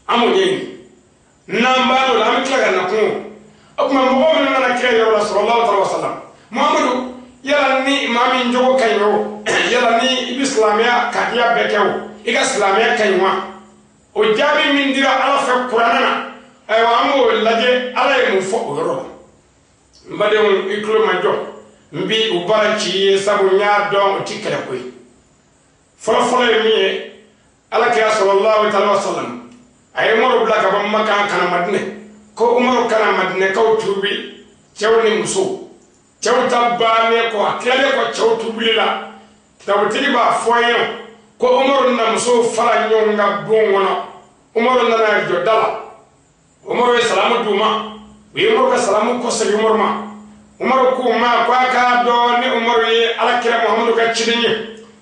an b'o ɲɛɲini n'an b'a la an bɛ tila ka na kun o tuma mɔgɔ minnu nana kira yɔrɔ la sallallahu alaihi wa sallam Muhamadu yala ni maa min jogo ka ɲi o yala ni i bɛ silamɛya kadiya bɛɛ kɛ o i ka silamɛya ka ɲi wa o jaabi min dira Ala fɛ kuranɛ na ayiwa an b'o lajɛ Ala ye mun fɔ o yɔrɔ la n badenw i tulo ma jɔ n bi u baara ci i ye sabu n y'a dɔn o ti kɛlɛ ko ye fɔlɔfɔlɔ ye min ye Ala kira sallallahu alaihi wa sallam a ye Umaru bila ka bɔ Makan ka na Madinɛ ko Umaru ka na Madinɛkaw tuubi cɛw ni musow cɛw ta bannen kɔ a tilalen kɔ cɛw tuubili la kitabutigi b'a fɔ an ye ko Umaru nana musow fara ɲɔgɔn kan bon kɔnɔ Umaru nana jɔ da la Umaru ye salamu d'u ma u ye Umaru ka salamu kɔsegin Umaru ma Umaru k'u ma ko a k'a dɔn ni Umaru ye Ala kira Muhamadu ka ciden ye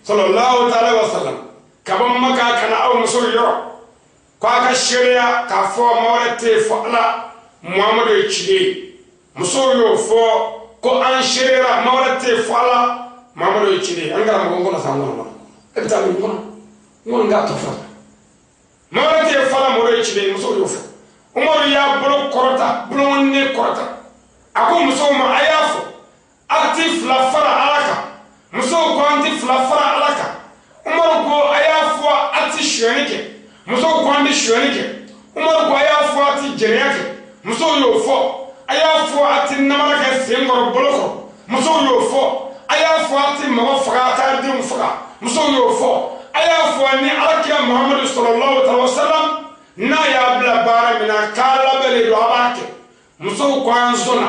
sallallahu alaihi wa sallam ka bɔ Maka ka na aw musow yɔrɔ ko a ka seereya k'a fɔ maa wɛrɛ tɛ yen fɔ Ala Muhamadu ye ciden ye musow y'o fɔ ko an seereyara maa wɛrɛ tɛ yen fɔ Ala Muhamadu ye ciden ye an karamɔgɔ n kɔnɔ sa n kɔnɔ e bɛ taa min kɔnɔ n kɔni k'a tɔ fɔ maa wɛrɛ tɛ yen fɔ Ala Muhamadu ye ciden ye musow y'o fɔ Umaru y'a bolo kɔrɔta bolokɔniden kɔrɔta a ko musow ma a y'a fɔ aw ti fila fara Ala kan musow ko an ti fila fara Ala kan Umaru ko a y'a fɔ a ti sonyɛni kɛ musow ko an ti sonyɛni kɛ Umaru ko a y'a fɔ a ti jɛnɛya kɛ musow y'o fɔ a y'a fɔ a ti namara kɛ sen kɔrɔ bolo kɔrɔ musow y'o fɔ a y'a fɔ a ti mɔgɔ faga a t'a denw faga musow y'o fɔ a y'a fɔ ni Ala kira Muhamadu sallallahu alaihi wa sallam n'a y'a bila baara min na k'a labɛnnen don a b'a kɛ musow ko an sɔnna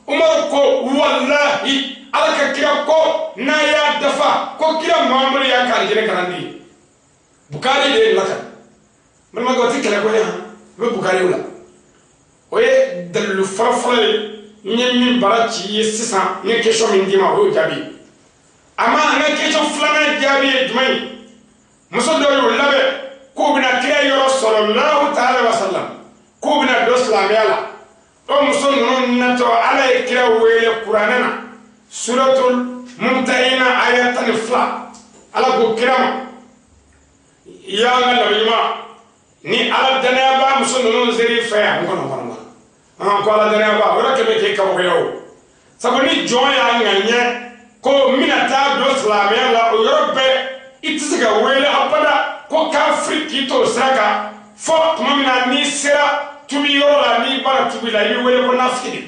Umaru ko walahi Ala ka kira ko n'a y'a dafa ko kira Muhamadu y'a ka alijinɛ kalandi ye Bukari de ye lakali balimakɛ o ti kɛlɛ ko ye han n bɛ Bukari la o ye dalilu fɔlɔfɔlɔ ye n ye min bara ci i ye sisan n ye question min d'i ma o y'o jaabi ye a ma an ka question filanan jaabi ye jumɛn ye muso dɔw y'u labɛn k'u bɛna kira yɔrɔ sallallahu ta'ala wa sallam k'u bɛna don silamɛya la o muso ninnu natɔ Ala ye kira wele kuranɛ na suratul mumtahina aya 12 Ala ko kira ma ya an ka nabi ɲuman ni Ala danaya b'a muso ninnu seri fɛ yan n kɔnɔ kɔnɔ an ko Ala danaya b'a o yɔrɔ kɛmɛ k'e kabakoya o sabu ni jɔn y'a ŋaniya ko n bɛna taa don silamɛya la o yɔrɔ bɛɛ i tɛ se ka wele abada ko kafiri k'i t'o sira kan fɔ tuma min na n'i sera tubi yɔrɔ la n'i bɔra tubi la i bɛ wele ko nafiki de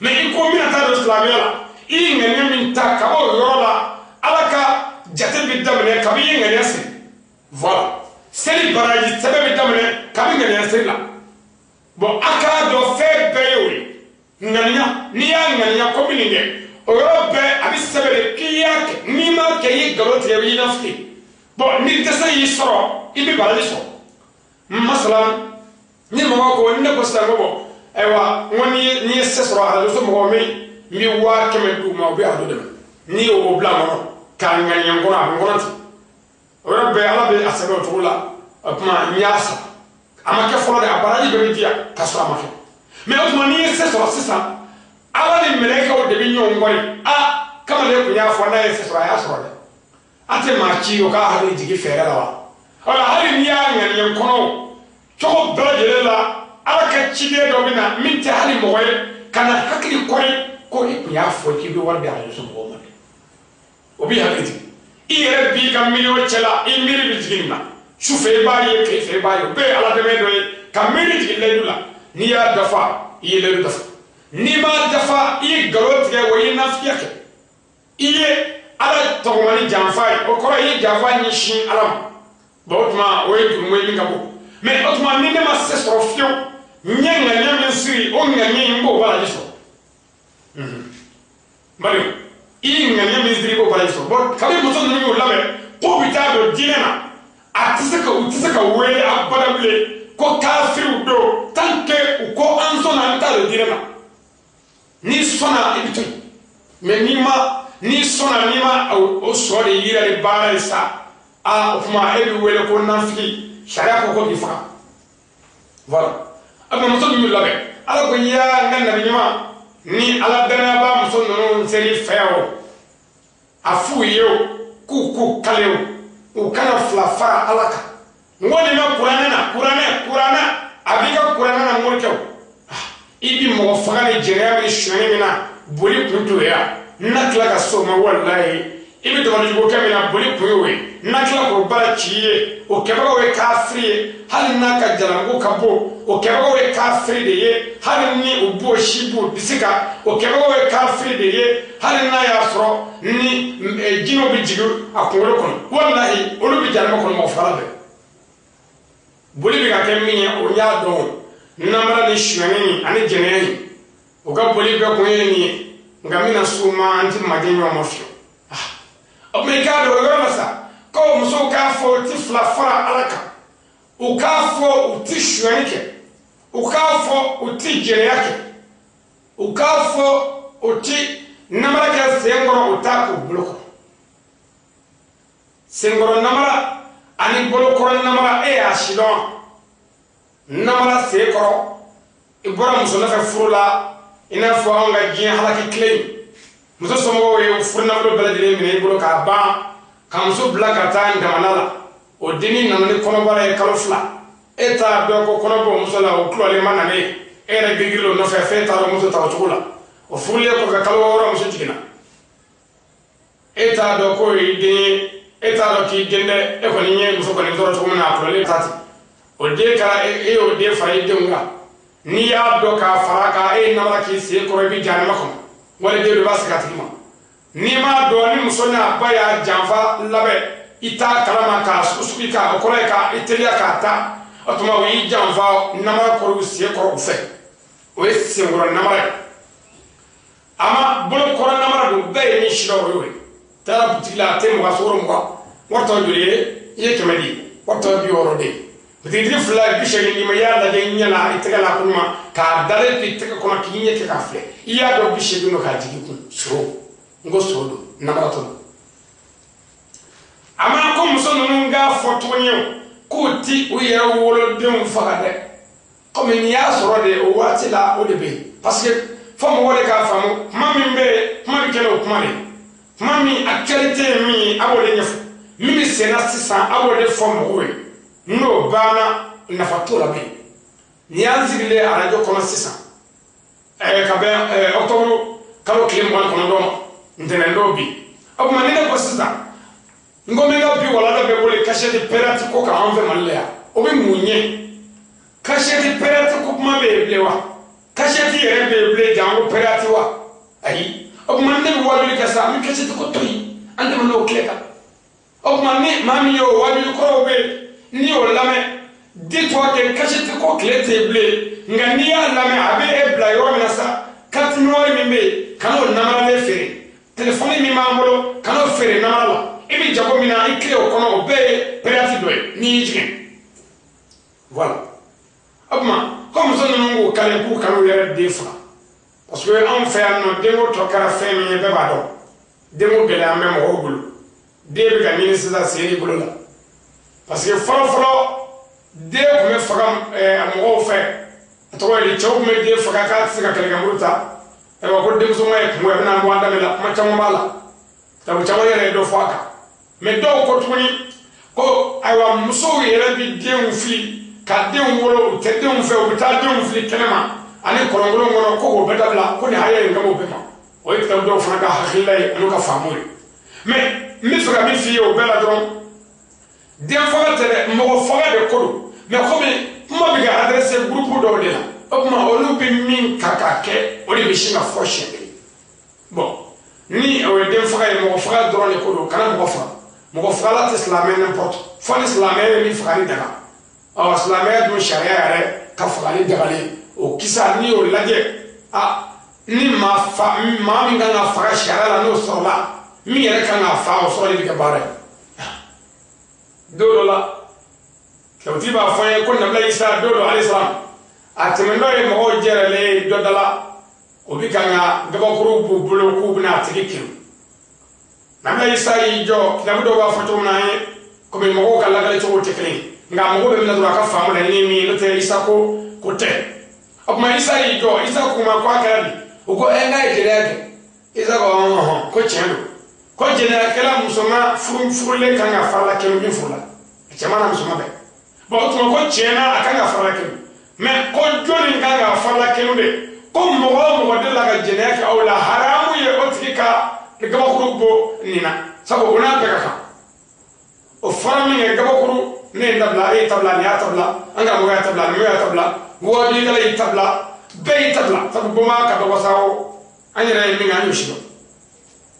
mɛ i ko n bɛna taa don silamɛya la i ye ŋaniya min ta ka bɔ o yɔrɔ la Ala ka jate bɛ daminɛ kabi i ye ŋaniya siri voilà seli baraji sɛbɛn bɛ daminɛ kabi ŋaniya siri la bon a k'a dɔn fɛn bɛɛ ye o ye ŋaniya n'i y'a ŋaniya ko bɛ nin kɛ o yɔrɔ bɛɛ a bɛ sɛbɛn de k'i y'a kɛ n'i m'a kɛ i ye nkalon tigɛ i b'i nafiki bon ni dɛsɛ y'i sɔrɔ i bɛ baraji sɔrɔ masalan ni mɔgɔ ko ne ko sisan ko bɔn ayiwa n ko n'i ye se sɔrɔ arajo so mɔgɔ min n bɛ 100,000 d'u ma u bɛ arajo dɛmɛ n'i y'o bila n kɔnɔ k'a ŋaniya n kɔnɔ a bɛ n kɔnɔ ten o yɔrɔ bɛɛ Ala bɛ a sɛbɛn o cogo la o tuma n y'a sara a ma kɛ fɔlɔ dɛ a baraji bɛɛ bɛ di yan k'a sɔrɔ a ma kɛ mɛ o tuma n'i ye se sɔrɔ sisan Ala ni mɛlɛkɛw de bɛ ɲɔgɔn kɔri a kamalen kun y'a fɔ n'a ye se sɔrɔ a y'a sɔrɔ dɛ a tɛ maa ci o k'a hakili jigin fɛɛrɛ la wa ɔ hali n'i y'a ŋaniya n kɔnɔ cogo bɛɛ lajɛlen la Ala ka ciden dɔ bɛ na min tɛ hali mɔgɔ ye ka na hakili kɔri ko i kun y'a fɔ k'i bɛ wari di arajo so mɔgɔw ma dɛ o b'i hakili jigin i yɛrɛ b'i ka miliyɔn cɛ la i miiri bɛ jigin nin na sufɛ i b'a ye tile fɛ i b'a ye o bɛɛ ye Ala dɛmɛ dɔ ye ka miiri jigin layidu la n'i y'a dafa i ye layidu dafa n'i m'a dafa i ye nkalon tigɛ wa i ye nafigiya kɛ i ye Ala tɔgɔmani janfa ye o kɔrɔ i ye janfa ɲɛsin Ala ma bon o tuma o ye jurumu ye min ka bon mɛ o tuma ni ne ma se sɔrɔ fiyewu n ye ŋaniya min siri o ŋaniya in n b'o baraji sɔrɔ bari i ye ŋaniya min siri i b'o baraji sɔrɔ bon kabi muso ninnu y'o labɛn k'o bɛ taa don diinɛ na A tɛ se ka u tɛ se ka wele abada bilen ko kafiriw don tant que u ko an sɔnna an t'a dɔn diinɛ ma. N'i sɔnna i bɛ to yen, mais n'i ma n'i sɔnna n'i ma o sɔrɔ de yira ni baara ye sa, a o tuma e bɛ wele ko nafigi, sariya ko ko k'i faga. Voilà. A bɛ muso ninnu labɛn. Ala ko yaa n ka nabi ɲuman, ni ala danayabaa muso ninnu ser'i fɛ o, a f'u ye o k'u k'u kale o, u kana fila fara ala kan. N ko nin bɛ kuranɛ na, kuranɛ kuranɛ a b'i ka kuranɛ na morikɛ o, i bi mɔgɔ faga ni jɛnɛya ni sonyɛni min na, boli kun t'o ye wa? N na tila ka s'o ma walayi. I bɛ dabalijugu kɛ min na, boli kun y'o ye. N na tila k'o baara ci i ye, o kɛbagaw ye kafiri ye, hali n'a ka jalamugu ka bon, o kɛbagaw ye kafiri de ye, hali ni u b'o si b'u disi kan, o kɛbagaw ye kafiri de ye, hali n'a y'a sɔrɔ ni jinɛw bɛ jigin a kunkolo kɔnɔ, walahi olu bɛ jahanama kɔnɔ mɔgɔ fagala bɛɛ. Boli bɛ ka kɛ min ye, o y'a dɔn, namara ni sonyɛni ani jɛnɛya in, o ka boli bɛɛ kun ye nin ye. Nka n bɛna s'o ma, an tɛ majɛ ɲɔgɔn ma fiyewu. O tuma i k'a dɔn o yɔrɔ la sa, ko musow k'a fɔ u ti fila fara ala kan, u k'a fɔ u ti sonyɛni kɛ, u k'a fɔ u ti jɛnɛya kɛ, u k'a fɔ u ti namara kɛ sen kɔrɔ, u t'a k'u bolo kɔrɔ. Senkɔrɔ namara ani bolokɔrɔ namara, e y'a si dɔn. Namara sen kɔrɔ, i bɔra muso nɔfɛ furu la, i n'a fɔ anw ka diɲɛ halaki tile in, muso somɔgɔw ye furu nafolo bɛɛ lajɛlen minɛ i bolo k'a ban, ka muso bila ka taa jamana la. O dennin nana ni kɔnɔbara ye kalo 2, e t'a dɔn ko kɔnɔ b'o muso la, o kulɔlen ma na ne ye, e yɛrɛ girigirila o nɔfɛ, f'e t'a dɔn muso ta o cogo la. O furulen kɔfɛ kalo 6 muso jiginna, e t'a dɔn k'o y'i den ye, e t'a dɔn k'i den dɛ, e kɔni ye muso kɔni sɔrɔ cogo min na, a kulɔlen ta ten. O den kɛra e y'o den fara i denw kan. N'i y'a dɔn k'a fara kan, e ye namara k'i sen kɔrɔ, i bɛ jahanama kɔnɔ, wali den dɔ b'a segin a tigi ma. N'i m'a dɔn ni muso n'a ba y'a janfa labɛn, i t'a kalama k'a sugusugu k'a o kɔrɔ ye k'a i teliya k'a ta, o tuma o y'i janfa namara kɔrɔ u sen kɔrɔ u fɛ, o ye senkɔrɔ namara ye. A ma bolokɔrɔ namara don, bɛɛ ye min si dɔn o y'o ye. Taara butigi la, a tɛ 20 sukaro 20, wari tɔ joli ye? I ye 100 di, wari tɔ 60 de ye. Butigitigi 2 ye 80 d'i ma, i y'a lajɛ i ɲɛ la, i tɛgɛ la ko ɲuman, k'a dalen to i tɛgɛ kɔnɔ k'i ɲɛ kɛ k'a filɛ, i y'a dɔn 80 don k'a jigin kun. Soro, n ko soro don, namaratɔ don. A ma ko muso ninnu k'a fɔ tuguni o k'u ti u yɛrɛ wolodenw faga dɛ, komi n'i y'a sɔrɔ de o waati la o de bɛ yen, parce que fo mɔgɔw de k'a faamu kuma min bɛ yen, kuma bɛ kɛ n'o kuma de ye, kuma min actualité ye min ye, a b'o de ɲɛfɔ, min bɛ sen na sisan a b'o de fɔ mɔgɔw ye. N'o banna, nafa t'o la bilen. N'i y'an sigilen arajo kɔnɔ sisan, ka bɛn octobre kalo tile 29 ma, ntɛnɛn don bi, o tuma ni ne ko sisan n ko n bɛ n ka bi walanda bɛɛ boli cachette pirate ko kan anw fɛ Mali la yan, o bɛ mun ɲɛ? Cachette pirate ko kuma bɛ yen bilen wa? Cachette yɛrɛ bɛ yen bilen janko pirate wa? Ayi. O tuma ne bɛ wajuli kɛ sa, an bɛ cachette ko to yen, an tɛmɛ n'o tile kan. O tuma ni maa min y'o wajuli kɔrɔw bɛ yen, n'i y'o lamɛn, dis-toi que cachette ko tile tɛ yen bilen, nka n'i y'a lamɛn a bɛ e bila yɔrɔ min na sa, carte noire min bɛ yen, kan'o namaralen feere, telefɔni min b'an bolo, kan'o feere namara la, i bɛ jago min na, i tile o kɔnɔ, o bɛɛ ye pirate dɔ ye n'i y'i jigin. Voilà. O tuma ko muso ninnu k'u kale k'u kan'u yɛrɛ den faga, parce que anw fɛ yan nɔ, denko tɔ kɛra fɛn min ye, bɛɛ b'a dɔn, denko gɛlɛya bɛ mɔgɔw bolo, den bɛ ka ɲini sisan sen i bolo la, parce que fɔlɔ fɔlɔ den tun bɛ faga mɔgɔw fɛ, a tɔgɔ ye di, cɛw tun bɛ den faga k'a tɛ se ka kɛlɛkɛmuru ta, ayiwa ko denmuso ye kungo ye, a bɛna bɔ an daminɛ la, kuma caman b'a la, tabu caman yɛrɛ ye dɔ fɔ a kan. Mais dɔw ko tuguni ko ayiwa musow yɛrɛ bɛ denw fili ka denw wolo, u tɛ denw fɛ, u bɛ taa denw fili kɛnɛma ani kɔlɔnkolon kɔnɔ, ko k'o bɛɛ dabila, ko nin hakɛ in ka b'o bɛɛ ma. O ye kitabu dɔw fana ka hakilila ye an'u ka faamu ye. Mais n bɛ fɛ ka min f'i ye o bɛɛ la dɔrɔn, den faga tɛ dɛ, mɔgɔ faga de ko don. Mais komi kuma bɛ ka adressé groupe dɔw de la, o tuma olu bɛ min ta k'a kɛ, o de bɛ sin ka fɔ siɲɛ kelen. Bon, ni o ye den faga ye, mɔgɔ faga dɔrɔn de ko don, kana mɔgɔ faga. Mɔgɔ fagala tɛ silamɛ n'importe, fo ni silamɛ ye min fagali daga. Ɔ silamɛya dun sariya yɛrɛ ka fagali dagalen, o kisa n'i y'o lajɛ, a ni maa fa maa min kan ka faga sariya la n'o sɔrɔla, min yɛrɛ kan ka fa, o sɔrɔli bɛ kɛ baara ye. Don dɔ la Kitabutigi b'a fɔ an ye ko Nabila Isa don dɔ alayhi salam a tɛmɛntɔ ye mɔgɔw jɛrɛlen dɔ da la o bi kan ka gabakuru b'u bolo k'u bɛna a tigi kiri. Nabila Isa y'i jɔ, kitabu dɔw b'a fɔ cogo min na an ye komi mɔgɔw ka lakali cogo tɛ kelen ye, nka mɔgɔ bɛ minɛ dɔrɔn a ka faamu la ni min ye, n'o tɛ Isa ko tɛ. O tuma Isa y'i jɔ, Isa k'u ma ko a kɛra di? U ko ɛ n'a ye jɛnɛya kɛ. Isa ko ɔhɔn, ko tiɲɛ don, ko jɛnɛyakɛla musoman furulen kan ka farala kɛmɛ min furu la, cɛman n'a musoman bɛɛ. Bon o tuma ko tiɲɛ na a kan ka farala kɛmɛ, mɛ ko jɔnni kan ka farala kɛmɛ de? Ko mɔgɔ o mɔgɔ delila ka jɛnɛya kɛ aw la, haramu ye o tigi ka gabakuru bɔ nin na, sabu o n'a bɛɛ ka kan. O fɔra min kɛ gabakuru, ne ye n tabila, e y'i tabila, nin y'a tabila, an karamɔgɔ y'a tabila, numu y'a tabila, wajibilikɛla y'i tabila, bɛɛ y'i tabila, sabu bonba ka dɔgɔ sa o, an yɛrɛ ye min kɛ an y'o si dɔn.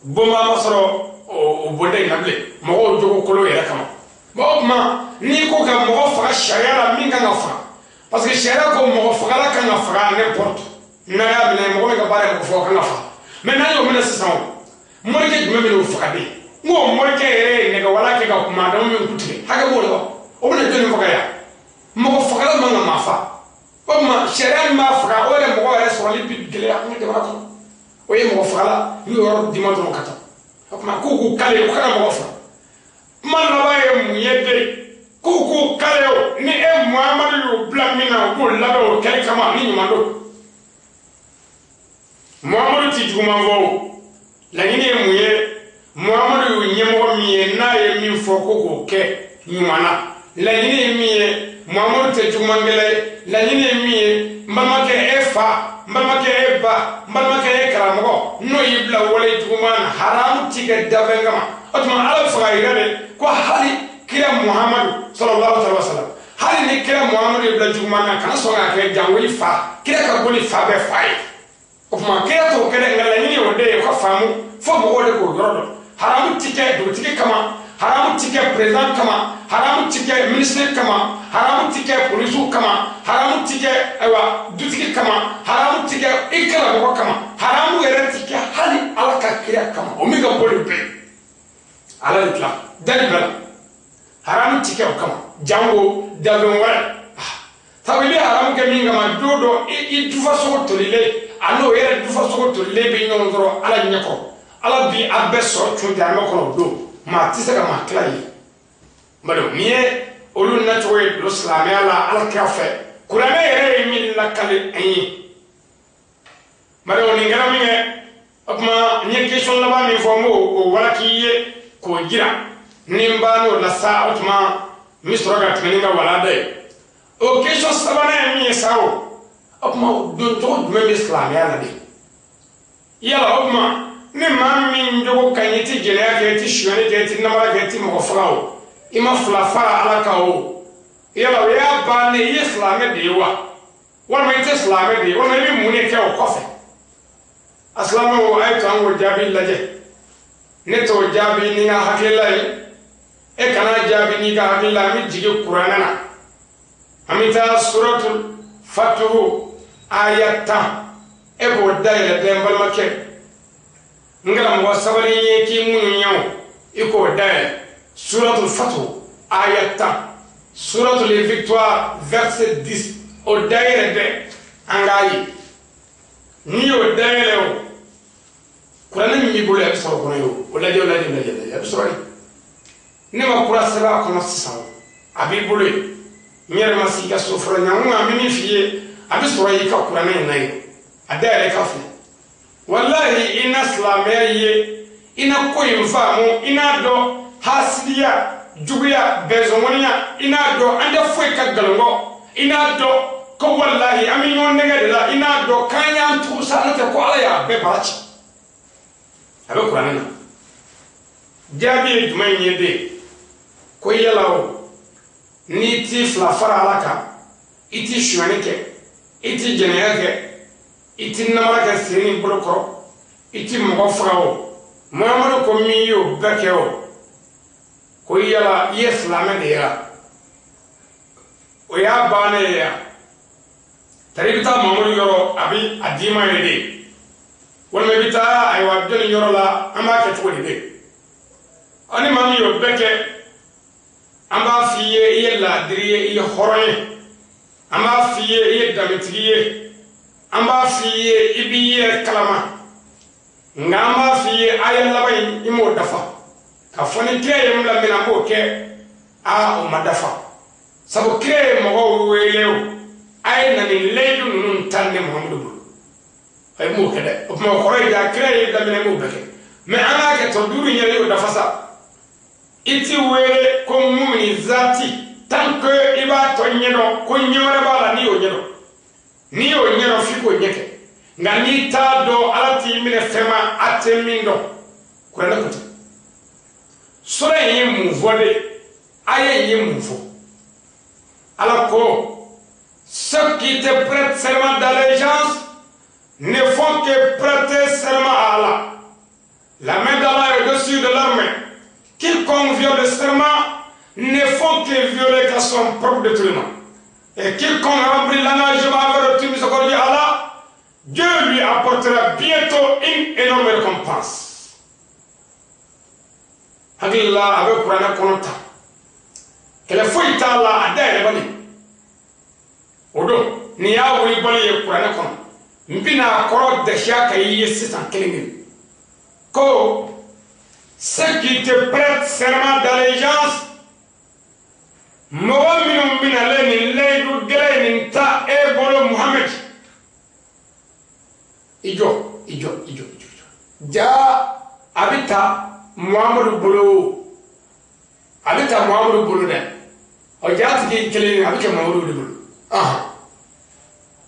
Bonba ma sɔrɔ o bonda in na bilen, mɔgɔw jogo kolo yɛrɛ kama. Bon o tuma n'i ko ka mɔgɔ faga sariya la, min kan ka faga, parce que sariya ko mɔgɔ fagala kan ka faga n'importe, n'a y'a minɛ mɔgɔ min ka baara ye mɔgɔ faga kan ka faga. Mɛ n'an y'o minɛ sisan o, morikɛ jumɛn bɛ n'o faga de? N ko morikɛ yɛrɛ ye nɛgɛwala kɛ ka kuma dama min ku tigɛ, hakɛ b'o la wa? O bɛna jɔnni faga yan? Mɔgɔ fagala man ka maa fa. O tuma sariya min b'a faga, o yɛrɛ mɔgɔ yɛrɛ sɔrɔli bi gɛlɛya an ka jamana kɔnɔ. O ye mɔgɔ fagala n'u yɔrɔ d'i ma dɔrɔn ka taa. O tuma k'u k'u kale u kana mɔgɔ faga. Kuma laban ye mun ye de? K'u k'u kale o, ni e Muhamadu y'u bila min na, u b'o labɛn o kɛli kama ni ɲuman don. Muhamadu ti juguman fɔ o, laɲini ye mun ye? Muhamadu y'u ɲɛmɔgɔ min ye, n'a ye min fɔ ko k'o kɛ ɲuman na, laɲini ye min ye, Muhamadu tɛ jugumankɛla ye. Laɲini ye min ye, n balimakɛ e fa, n balimakɛ e ba, n balimakɛ e karamɔgɔ, n'o y'i bila wale juguman na, haramu ti kɛ dafɛn kama. O tuma Ala bɛ fɛ k'a yira de ko hali kira Muhamadu sallallahu alaihi wa sallam, hali ni kira Muhamadu y'i bila juguman na, kana sɔn k'a kɛ, jango i fa, kira ka bɔ ni fa bɛɛ fa ye. O tuma kira t'o kɛ dɛ, nka laɲini ye o de ye, o ka faamu fo mɔgɔw de k'o yɔrɔ dɔn. Haramu ti kɛ dugutigi kama, haramu ti kɛ président kama, haramu ti kɛ ministre kama, haramu ti kɛ polisiw kama, haramu ti kɛ ayiwa dutigi kama, haramu ti kɛ i karamɔgɔ kama, haramu yɛrɛ ti kɛ hali Ala ka kira kama, o min ka bɔ nin bɛɛ Ala de tila dali bɛɛ la, haramu ti kɛ o kama, jango danfɛn wɛrɛ. Sabu i bɛ haramu kɛ min kama, don dɔ i dufasogo tolilen, a n'o yɛrɛ dufasogo tolilen bɛ ɲɔgɔn sɔrɔ Ala ɲɛkɔrɔ. Ala bi a bɛɛ sɔrɔ cun jahanama kɔnɔ o don, maa tɛ se ka maa tila ye. Bawo n'i ye olu nacogo ye don silamɛya la Ala kira fɛ, kuranɛ yɛrɛ ye min lakale an ye. Bawo nin kɛra min kɛ, o tuma n ye question laban min fɔ, n b'o o walaki i ye k'o jira. Ni n bann'o la sa, o tuma n bɛ sɔrɔ ka tɛmɛ ni n ka walanda ye. O question sabanan ye min ye sa, o tuma don cogo jumɛn bɛ silamɛya la de? Yala o tuma ni maa min jogo ka ɲi, i ti jɛnɛya kɛ, i ti sonyali kɛ, i ti namara kɛ, i ti mɔgɔ faga o, i ma fila fara Ala kan o, yala o y'a bannen i ye silamɛ de ye wa, walima i tɛ silamɛ de ye, walima i bɛ mun de kɛ o kɔfɛ? A silamɛw, a ye to an k'o jaabi lajɛ. Ne t'o jaabi ni n ka hakilila ye, e kana jaabi n'i ka hakilila. An bɛ jigin kuranɛ na, an bɛ taa suratul Fatuhu aya 10, e k'o dayɛlɛ dɛ n balimakɛ. N karamɔgɔ sabali ye k'i minnu ɲɛ o, i k'o dayɛlɛ, suratul Fatuhu aya 10, suratul Victoire verset 10, o dayɛlɛ dɛ an k'a ye. N'i y'o dayɛlɛ o, kuranɛ min b'i bolo a bɛ sɔrɔ o kɔnɔ ye o, o lajɛ, o lajɛ, o lajɛ, a bɛ sɔrɔ yen. Ne ma kura sɛbɛn a kɔnɔ sisan o, a b'i bolo yen. N yɛrɛ ma sigi ka so fɔlɔ, ɲankuma an bɛ min f'i ye, a bɛ sɔrɔ i ka kuranɛ in na yen, a dayɛlɛ i ka filɛ. Walahi i na silamɛya ye, i na ko in faamu, i n'a dɔn hasidiya, juguya, bɛnsɔngɔniya, i n'a dɔn an tɛ foyi ka nkalon kɔ, i n'a dɔn ko walahi an bɛ ɲɔgɔn nɛgɛ de la, i n'a dɔn k'an y'an tugu sa, n'o tɛ ko Ala y'a bɛɛ bara ci. A bɛ kuranɛ na. Jaabi ye jumɛn ye de? Ko yala o, n'i t'i fila fara Ala kan, i t'i sonyali kɛ, i t'i jɛnɛya kɛ, i t'i namara kɛ sen ni bolo kɔrɔ, i t'i mɔgɔ faga o, Muhamadu ko min y'o bɛɛ kɛ o, ko yala i ye silamɛ de ye wa? O y'a bannen ye wa? Tari i bɛ taa Mamadu yɔrɔ, a bɛ a d'i ma ye de, walima i bɛ taa ayiwa jɔnni yɔrɔ la, an b'a kɛ cogo di de? Ɔ ni maa min y'o bɛɛ kɛ, An b'a f'i ye i ye laadiri ye, i ye hɔrɔn ye. An b'a f'i ye i ye danbetigi ye. An b'a f'i ye i b'i yɛrɛ kalama. Nka an b'a f'i ye aya laban in i m'o dafa. Ka fɔ ni kira ye n bila min na n b'o kɛ, aa o ma dafa. Sabu kira ye mɔgɔw wele o, a ye na nin layidu ninnu ta ne Muhamadu bolo. A ye m'o kɛ dɛ. O tuma o kɔrɔ ye di, kira ye bila min na i m'o bɛɛ kɛ. Mɛ an k'a kɛ tɔ duuru in yɛrɛ i y'o dafa sa. I ti wele ko mumini zati tant que i b'a tɔ ɲɛdɔn ko ɲɛ wɛrɛ b'a la n'i y'o ɲɛdɔn. N'i y'o ɲɛdɔn f'i k'o ɲɛ kɛ. Nka n'i t'a dɔn Ala t'i minɛ fɛn ma a tɛ min dɔn. Kuranɛ ko ten. Sura in ye mun fɔ de? Aya in ye mun fɔ? Ala ko ceux qui te prêtent serment d'allégeance ne font que prêter serment à Allah. La main d'Allah est au-dessus de leur main. Quiconque viole le serment ne font que violer qu'à son propre détriment. Et quiconque remplit l'engagement avec le miséricordieux Allah, Dieu lui apportera bientôt une énorme récompense. Hakili la a bɛ kuranɛ kɔnɔ ta. Kɛlɛ foyi t'a la a dayɛlɛbali. O don nin y'a wulibali ye kuranɛ kɔnɔ. N bɛna a kɔrɔ dɛsɛ ka i ye sisan kelen kelen. Ko ceux qui te prêtent serment d'allégeance, mɔgɔ minnu bɛnalen nin layidu gɛlɛn nin ta e bolo Muhammed. I jɔ, i jɔ, i jɔ, i jɔ. Jaa a bɛ ta Muhamadu bolo. A bɛ ta Muhamadu bolo dɛ. Ɔ jaa tigi kelen a bɛ kɛ Muhamadu de bolo.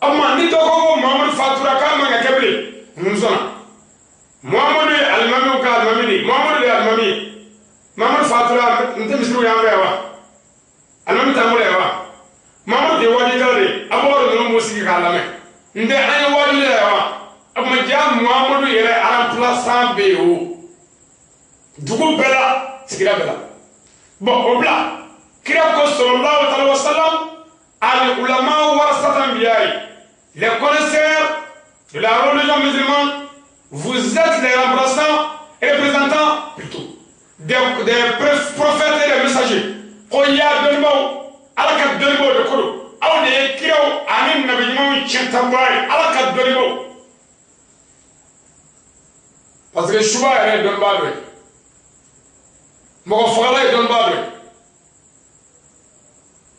O tuma ni dɔ ko ko Muhamadu fatura k'a man ka kɛ bilen, n sɔnna. Muhamadu ye alimamiw ka alimami de ye. Muhamadu de ye alimami ye. Muhamadu fatura n tɛ misiriw y'an fɛ yan wa? Alimami t'an bolo yan wa? Muhamadu de ye wajulikɛla de ye. Abubakar ninnu b'u sigi k'a lamɛn. N tɛ an ye wajuli la yan wa? O tuma jaa Muhamadu yɛrɛ remplaçant bɛ yen o. Dugu bɛɛ la, sigida bɛɛ la. Bon o bila. Kira ko sallallahu alaihi wa sallam, al ulama warasat anbiya, les connaisseurs de la religion musulmane, vous êtes les remplaçants et représentants plutôt des prophètes et des messagers. Ko ya dɔnnibaw, Ala ka dɔnnibaw de ko don. Aw de ye kiraw ani nabi ɲumanw tiɲɛtabaa ye, Ala ka dɔnnibaw. Parce que suba yɛrɛ ye dɔnnibaa dɔ ye. Mɔgɔ fagala ye dɔnnibaa dɔ ye.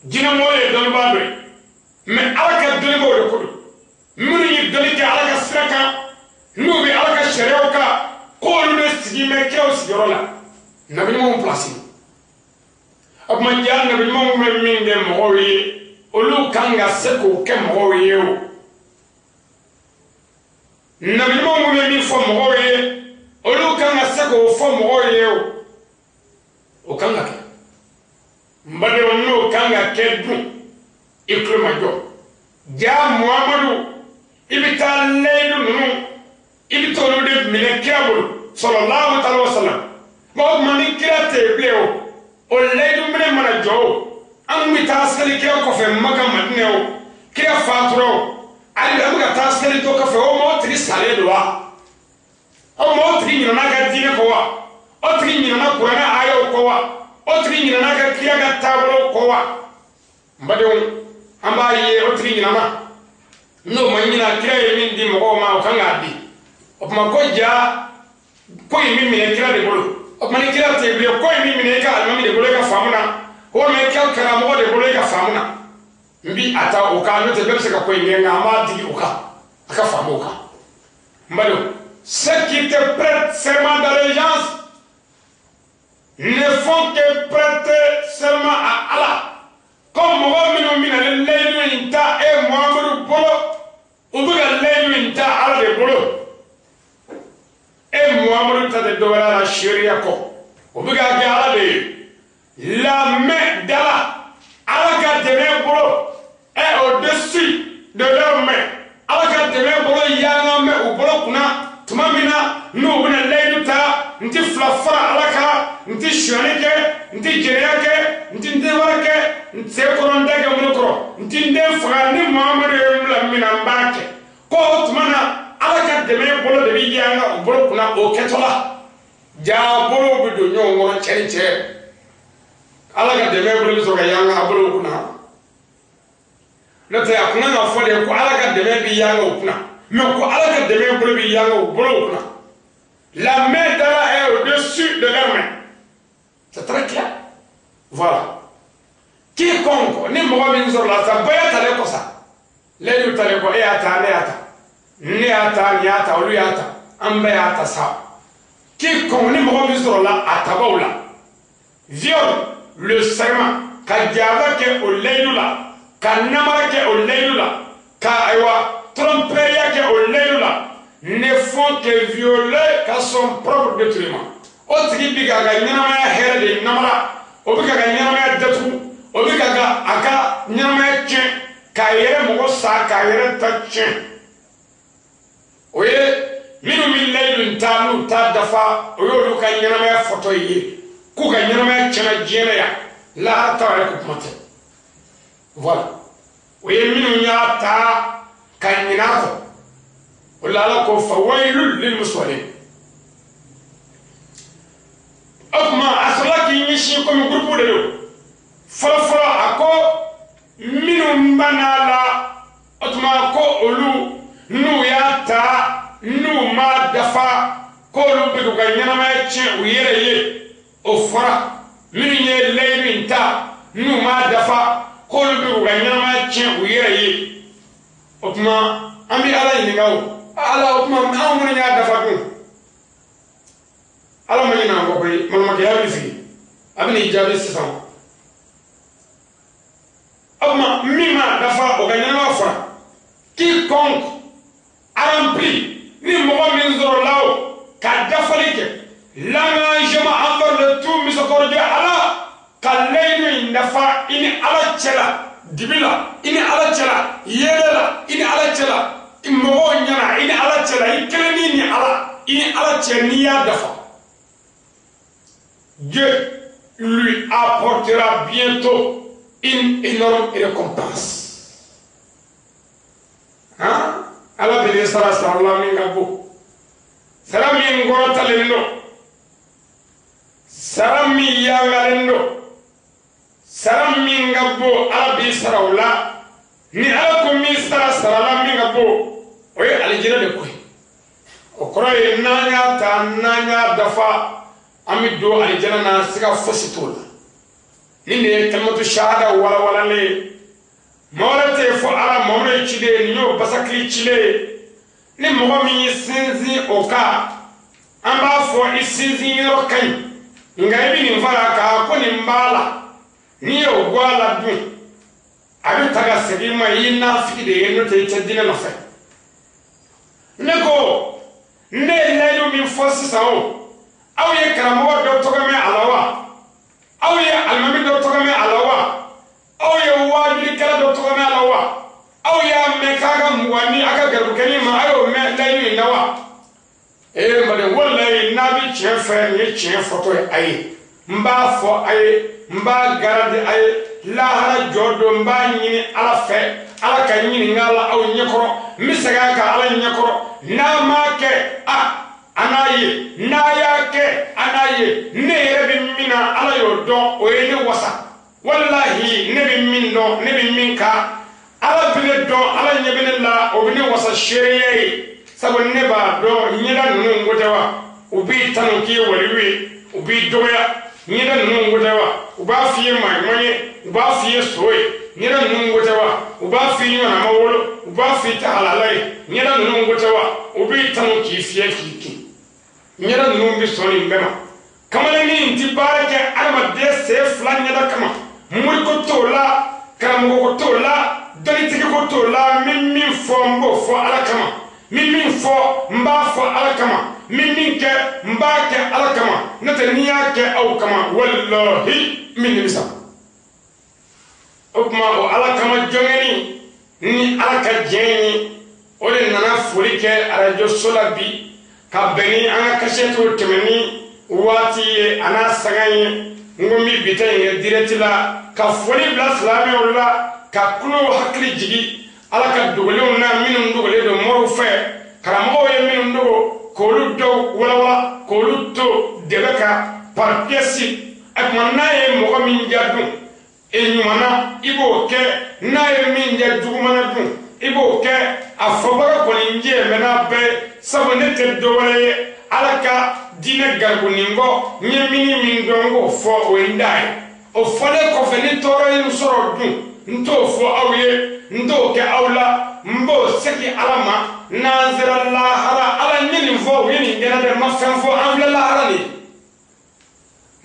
Jinɛmɔgɔ ye dɔnnibaa dɔ ye. Mais Ala ka dɔnnibaw de ko don. Minnu ye dɔnni kɛ Ala ka sira kan, n'u bɛ Ala ka sariyaw kan, k'olu de sigi bɛ kiraw sigiyɔrɔ la. Nabi ɲumanw place. O tuma jaa nabi ɲumanw bɛ min kɛ mɔgɔw ye, olu kan ka se k'o kɛ mɔgɔw ye o. Nabi ɲumanw bɛ min fɔ mɔgɔw ye, olu kan ka se k'o fɔ mɔgɔw ye o. O kan ka kɛ. N badenw n'o kan ka kɛ dun, i tulo ma jɔ. Jaa Muhamadu, i bɛ taa layidu ninnu, i bɛ t'olu de minɛ kira bolo sallallahu alaihi wa sallam. Mɛ o tuma ni kira tɛ yen bilen o, o layidu minɛ mana jɔ o, an bɛ taa seli kira kɔfɛ Maka Madinɛ o, kira fatura o, hali an bɛ ka taa seli dɔ kɔfɛ o, ma o tigi salen don wa? O ma o tigi ɲinɛna ka diinɛ kɔ wa? O tigi ɲinɛna kuranɛ ayaw kɔ wa? O tigi ɲinɛna ka kira ka taabolo kɔ wa? N badenw, an b'a ye o tigi ɲinɛna. N'o ma ɲina, kira ye min di mɔgɔw ma, o kan k'a di. O tuma ko ja ko in bɛ minɛ kira de bolo. O tuma ni kira tɛ yen bilen, ko in bɛ minɛ i ka alimami de bolo i ka faamu na, walima i ka karamɔgɔ de bolo i ka faamu na. N bi a ta o kan, n'o tɛ bɛɛ bɛ se ka ko in kɛ, nka an b'a digi o kan, a ka faamu o kan. N badenw, ceux qui te prêtent serment d'allégeance ne font que prêter serment à Allah. Ko mɔgɔ minnu bɛna ni layidu in ta e Muhamadu bolo, u bɛ ka layidu in ta Ala de bolo. E Muhamadu ta tɛ dɔwɛrɛ la seereya kɔ, o bɛ ka kɛ Ala de ye. La main d'Allah, Ala ka dɛmɛ bolo est au-dessus de leur main. Ala ka dɛmɛ bolo yanga mɛ u bolo kunna tuma min na n'u bɛna layidu ta, n tɛ fila fara Ala kan, n tɛ sonyali kɛ, n tɛ jɛnɛya kɛ, n tɛ n den wɛrɛ kɛ, n sen kɔrɔ n da kɛ n bolo kɔrɔ, n tɛ n den faga, ni Muhamadu ye n bila min na n b'a kɛ. Ko o tuma na Ala ka dɛmɛ bolo de bɛ yanga u bolo kunna o kɛtɔ la. Jaa bolow bɛ don ɲɔgɔn kɔrɔ cɛ ni cɛ. Ala ka dɛmɛ bolo bɛ sɔrɔ ka yanga a bolo kunna. N'o tɛ a kun kan ka fɔ de ko Ala ka dɛmɛ bɛ yanga o kunna, mais ko Ala ka dɛmɛ bolo bɛ yanga o bolo kunna. La main d'Allah est au-dessus de leur main. C'est très clair. Voilà. Quiconque, ni mɔgɔ min sɔrɔla sa, bɛɛ talen kɔ sa, layidu talen kɔ, e y'a ta, ne y'a ta, ne y'a ta, nin y'a ta, olu y'a ta, an bɛɛ y'a ta sa. Quiconque, ni mɔgɔ min sɔrɔla a tabaw la, viole le serment, ka jaaba kɛ o layidu la, ka namara kɛ o layidu la, ka ayiwa tromperia kɛ o layidu la, ne font que violer qu'à son propre détriment. O tigi bi k'a ka ɲɛnamaya hɛrɛ de namara, o bi k'a ka ɲɛnamaya datugu, o bi k'a ka a ka ɲɛnamaya tiɲɛ, k'a yɛrɛ mɔgɔ sa, k'a yɛrɛ ta tiɲɛ. O ye minnu bɛ layidu ta n'u t'a dafa, o y'olu ka ɲɛnamaya fɔtɔ ye, k'u ka ɲɛnamaya tiɲɛna diɲɛ na yan, lahara ta yɛrɛ ko kuma tɛ. Voilà. O ye minnu y'a ta ka ɲinɛ a kɔ. O la Ala ko fawailul lil musallin. O tuma a sɔrɔla k'i ɲɛsin komi groupe de don. Fɔlɔ fɔlɔ a ko minnu banna la, o tuma ko olu n'u y'a ta n'u ma dafa, k'olu bɛ k'u ka ɲɛnamaya tiɲɛ u yɛrɛ ye. O fɔra minnu ye layidu in ta n'u ma dafa, k'olu bɛ k'u ka ɲɛnamaya tiɲɛ u yɛrɛ ye. O tuma an bɛ Ala ɲininka o. Ala, o tuma anw minnu y'a dafa dun, Ala ma ɲinɛ an kɔ koyi. Malimakɛya bɛ sigi, a bɛ n'i jaabi sisan. O tuma min m'a dafa, o ka ɲɛnamaya fɔra. Quiconque a rempli, ni mɔgɔ min sɔrɔla o ka dafali kɛ, l'engagement envers le tout miséricordieux Ala, ka layidu in dafa i ni Ala cɛ la, dibi la i ni Ala cɛ la, yeelen la i ni Ala cɛ la, mɔgɔw ɲɛna i ni Ala cɛ la, i kelen ni Ala, i ni Ala cɛ, n'i y'a dafa, Dieu lui apportera bientôt une énorme récompense. Hein? Ala bɛ sara sara la min ka bon, sara min kɔrɔtalen don, sara min yangalen don, sara min ka bon, Ala b'i sara o la. Ni Ala ko min sara sara la min ka bon, o ye alijinɛ de ko ye. O kɔrɔ ye n'an y'a ta, n'an y'a dafa, an bɛ don alijinɛ na, siga fosi t'o la. Nin de ye kalimatu shahada walawalalen ye. Maa wɛrɛ tɛ yen fɔ Ala, maa wɛrɛ ye ciden ye, nin y'o basakili cilen ye. Ni mɔgɔ min y'i sinsin o kan, an b'a fɔ i sinsin yɔrɔ ka ɲi, nka i bɛ nin fara kan ko nin b'a la, n'i y'o bɔ a la dun, a bɛ ta ka segin i ma, i ye nafigi de ye, n'o tɛ i tɛ diinɛ nɔfɛ. Ne ko ne ye layidu min fɔ sisan o, aw ye karamɔgɔ dɔ tɔgɔ mɛn a la wa? Aw ye alimami dɔ tɔgɔ mɛn a la wa? Aw ye waajulikɛla dɔ tɔgɔ mɛn a la wa? Aw y'a mɛn k'a ka mugan ni a ka garibukɛnin ma, a y'o mɛn layidu in na wa? Ee n baden, walayi n'a bɛ tiɲɛ fɛ, nin ye tiɲɛ fɔtɔ ye a ye. N b'a fɔ a ye, n b'a garanti a ye, lahara jɔ don, n b'a ɲini Ala fɛ, Ala ka ɲininka la aw ɲɛkɔrɔ, n bɛ segin a kan Ala ɲɛkɔrɔ. N'a m'a kɛ, a n'a ye, n'a y'a kɛ, a n'a ye. Ne yɛrɛ bɛ min na, Ala y'o dɔn, o ye ne wasa. Walahi ne bɛ min dɔn, ne bɛ min kan, Ala bɛ ne dɔn, Ala ɲɛ bɛ ne la, o bɛ ne wasa seereya ye. Sabu ne b'a dɔn ɲɛda ninnu ko tɛ wa, u b'i tanu k'i ye waliyu ye, u b'i dɔgɔya. Ɲɛda ninnu ko tɛ wa, u b'a f'i ye maa ɲuman ye, u b'a f'i ye so ye. Ɲɛda ninnu ko tɛ wa, u b'a f'i ɲɔgɔnna ma wolo, u b'a f'i tɛ halala ye. Ɲɛda ninnu ko tɛ wa, u b'i tanu k'i fiyɛ k'i kin. Ɲɛda ninnu bɛ sɔn nin bɛɛ ma. Kamalennin ti baara kɛ adamaden sen fila ɲɛda kama. Moriko t'o la, karamɔgɔko t'o la, dɔnnitigi ko t'o la. N bɛ min fɔ, n b'o fɔ Ala kama. N bɛ min fɔ, n b'a fɔ Ala kama. N bɛ min kɛ, n b'a kɛ Ala kama. N'o tɛ n'i y'a kɛ aw kama, walahi n bɛ nimisa. O tuma o Ala kama jɔnkɛni ni Ala ka diɲɛ ye, o de nana foli kɛ arajo so la bi, ka bɛn ni an ka kasɛtiw tɛmɛ ni waati ye, a n'a sanga ye. N ko n bɛ bi ta in kɛ direct la, ka foli bila silamɛw la, ka kulo hakili jigi Ala ka dogolenw na, minnu dogolen don moriw fɛ, karamɔgɔw ye minnu dogo, k'olu dɔw walawala, k'olu to dɛbɛ kan par pièce. A tuma n'a ye mɔgɔ min ja dun e ɲuman na, i b'o kɛ. N'a ye min ja juguman na dun, i b'o kɛ. A fɔbaga kɔni jɛ bɛ n'a bɛɛ, sabu ne tɛ dɔ wɛrɛ ye Ala ka diinɛ garibunin kɔ. N ye min dɔn, n k'o fɔ, o ye n da ye. O fɔlen kɔfɛ, ni tɔɔrɔ ye n sɔrɔ dun, n t'o fɔ aw ye, n t'o kɛ aw la, n b'o segin Ala ma. N'an sera lahara, Ala n ye nin fɔ, u ye nin kɛ dɛ, n ma fɛn fɔ, an filɛ lahara nin ye.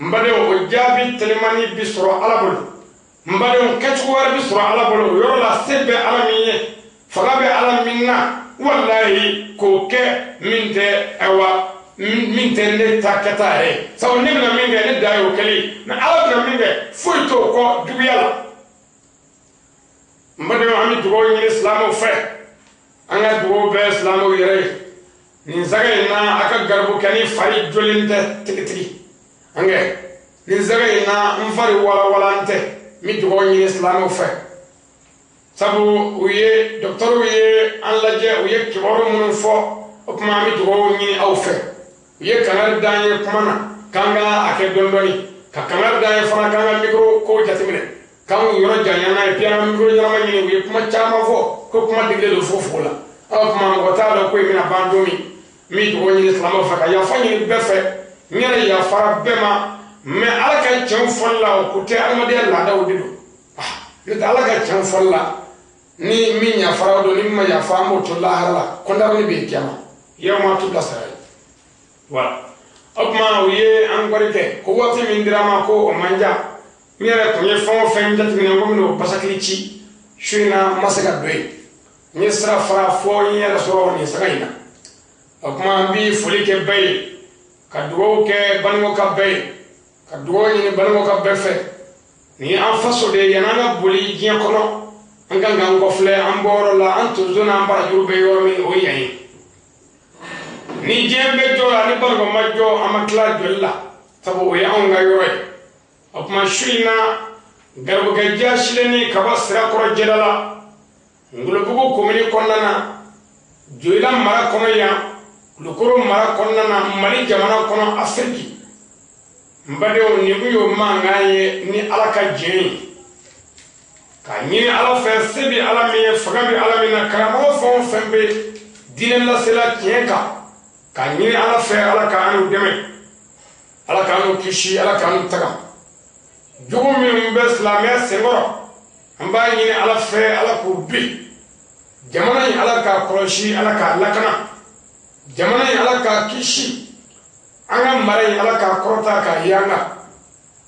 N badenw, o jaabi telimani bi sɔrɔ Ala bolo. N badenw, kɛcogo wɛrɛ bi sɔrɔ Ala bolo. O yɔrɔ la, se bɛ Ala min ye, fanga bɛ Ala min na, walayi k'o kɛ min tɛ, ayiwa, min tɛ ne ta kɛta yɛrɛ ye. Sabu ne bɛna min kɛ, ne dan y'o kɛli, mɛ Ala bɛna min kɛ, foyi t'o kɔ juguya la. N badenw, an bɛ dugawu ɲini silamɛw fɛ, an ka dugawu bɛɛ silamɛw yɛrɛ ye. Nin saga in na, a ka garibukɛ ni fari jolen tɛ tigitigi. An kɛ nin saga in na, n fari walawala tɛ. N bɛ dugawu ɲini silamɛw fɛ, sabu u ye dɔkitɛriw ye an lajɛ, u ye kibaru minnu fɔ, o tuma an bɛ dugawu ɲini aw fɛ. U ye kangari d'an ye kuma na k'an ka a kɛ dɔɔni dɔɔni, ka kangari d'an ye fana k'an ka mikoro ko jateminɛ, k'an k'u yɔrɔ janya n'a ye, puis an ka mikoro ɲɛnama ɲini. U ye kuma caman fɔ ko kuma digilen don fogofogo la. Aw tuma mɔgɔ t'a dɔn ko in bɛna ban don min. N bɛ dugawu ɲini silamɛw fɛ, ka yafa ɲini bɛɛ fɛ. N yɛrɛ yafara bɛɛ ma, mɛ Ala ka tiɲɛw fɔli la, o ko tɛ, adamadenya laadaw de don. N'o tɛ, Ala ka tiɲɛw fɔli la, ni min yafara o don, ni min ma yafa, an b'o to lahara la. Kɔndamni bɛ yen kiyama, yawma tubla sara ye. Voilà, o tuma u ye an kɔri kɛ ko waati min dira ma, ko o man jan. N yɛrɛ tun ye fɛn o fɛn jateminɛ ko n bɛn'o basakili ci su in na, n ma se ka don yen. N ye sira fara fɔ n yɛrɛ sɔrɔ nin saga in na. O tuma n bi foli kɛ bɛɛ ye, ka dugawu kɛ Banikɔ ka bɛɛ ye, ka dugawu ɲini Banikɔ ka bɛɛ fɛ. Nin ye an faso de ye. Yan'an ka boli diɲɛ kɔnɔ, an kan k'an kɔfilɛ an bɔyɔrɔ la, an tonso n'an barajuru bɛ yɔrɔ min, o ye yan ye. Ni diɲɛ bɛ jɔ la, ni Banikɔ ma jɔ, an ma tila jɔli la, sabu o ye anw ka yɔrɔ ye. O tuma su in na, garibukɛ jasilenni ka bɔ Sirakɔrɔ jɛda la, Ngolobugu komini kɔnɔna na, Joyila mara kɔnɔ yan, Kulukoro mara kɔnɔna na, Mali jamana kɔnɔ, Afiriki. N badenw, nin kun y'o mankan ye ni Ala ka jɛn ye, k'a ɲini Ala fɛ, se bɛ Ala min ye, fanga bɛ Ala min na, karamɔgɔ fɛn o fɛn bɛ diinɛ lasela tiɲɛ kan, k'a ɲini Ala fɛ, Ala k'an n'u dɛmɛ, Ala k'an n'u kisi, Ala k'an n'u taga. Jugu minnu bɛ silamɛya senkɔrɔ, an b'a ɲini Ala fɛ, Ala k'u bin. Jamana in, Ala k'a kɔlɔsi, Ala k'a lakana. Jamana in, Ala k'a kisi. An ka mara in, Ala k'a kɔrɔta k'a yanga.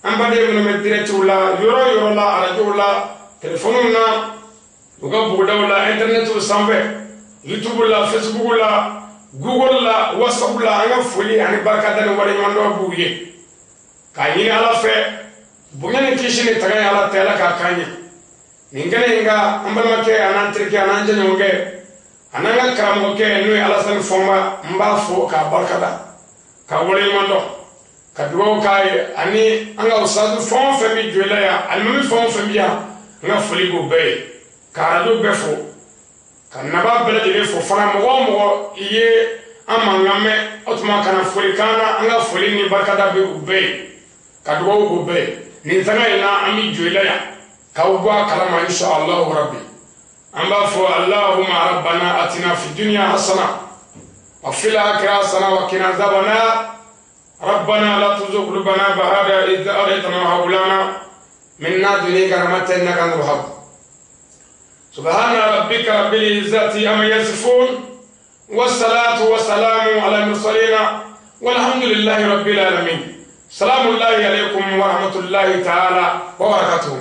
An baden minnu bɛ dirɛtiw la, yɔrɔ o yɔrɔ la, arajow la, telefɔniw na, u ka bugudaw la, intɛrɛnɛtiw sanfɛ, youtube la, facebook la, google la, whatsapp la, an ka foli ani barikada ni waleɲumandɔn b'u ye. K'a ɲini Ala fɛ, bonya ni kisi ni taga ye Ala tɛ, Ala k'a k'an ye. Nin kɛnɛ in kan, an balimakɛ an'an terikɛ an'an jɛɲɔgɔnkɛ an'an ka karamɔgɔkɛ, n'o ye Alasani Fɔnba, n b'a fo k'a barikada, k'a waleɲuman dɔn, ka dugawu k'a ye, ani an ka usazu fɛn o fɛn bɛ Joyila yan, alimami fɛn o fɛn bɛ yan, n ka foli b'o bɛɛ ye, ka arajo bɛɛ fo, ka naba bɛɛ lajɛlen fo fana. Mɔgɔ o mɔgɔ i ye an mankan mɛn, o tuma ka na foli k'an na, an ka foli ni barikada bɛ u bɛɛ ye, ka dugawu k'u bɛɛ ye. Nin sanga in na, an bɛ Joyila yan k'aw bɔ a kalama, insha Allahu rabbi. An b'a fɔ: Allahumma rabbana atina fi dunya hasana wa fil akhirati hasana wa qina azaban nar. ربنا لا تزغ قلوبنا بعد إذ هديتنا وهب لنا من لدنك رحمة إنك أنت الوهاب. سبحان ربك رب العزة عما يصفون، والصلاة والسلام على المرسلين، والحمد لله رب العالمين. سلام الله عليكم ورحمة الله تعالى وبركاته.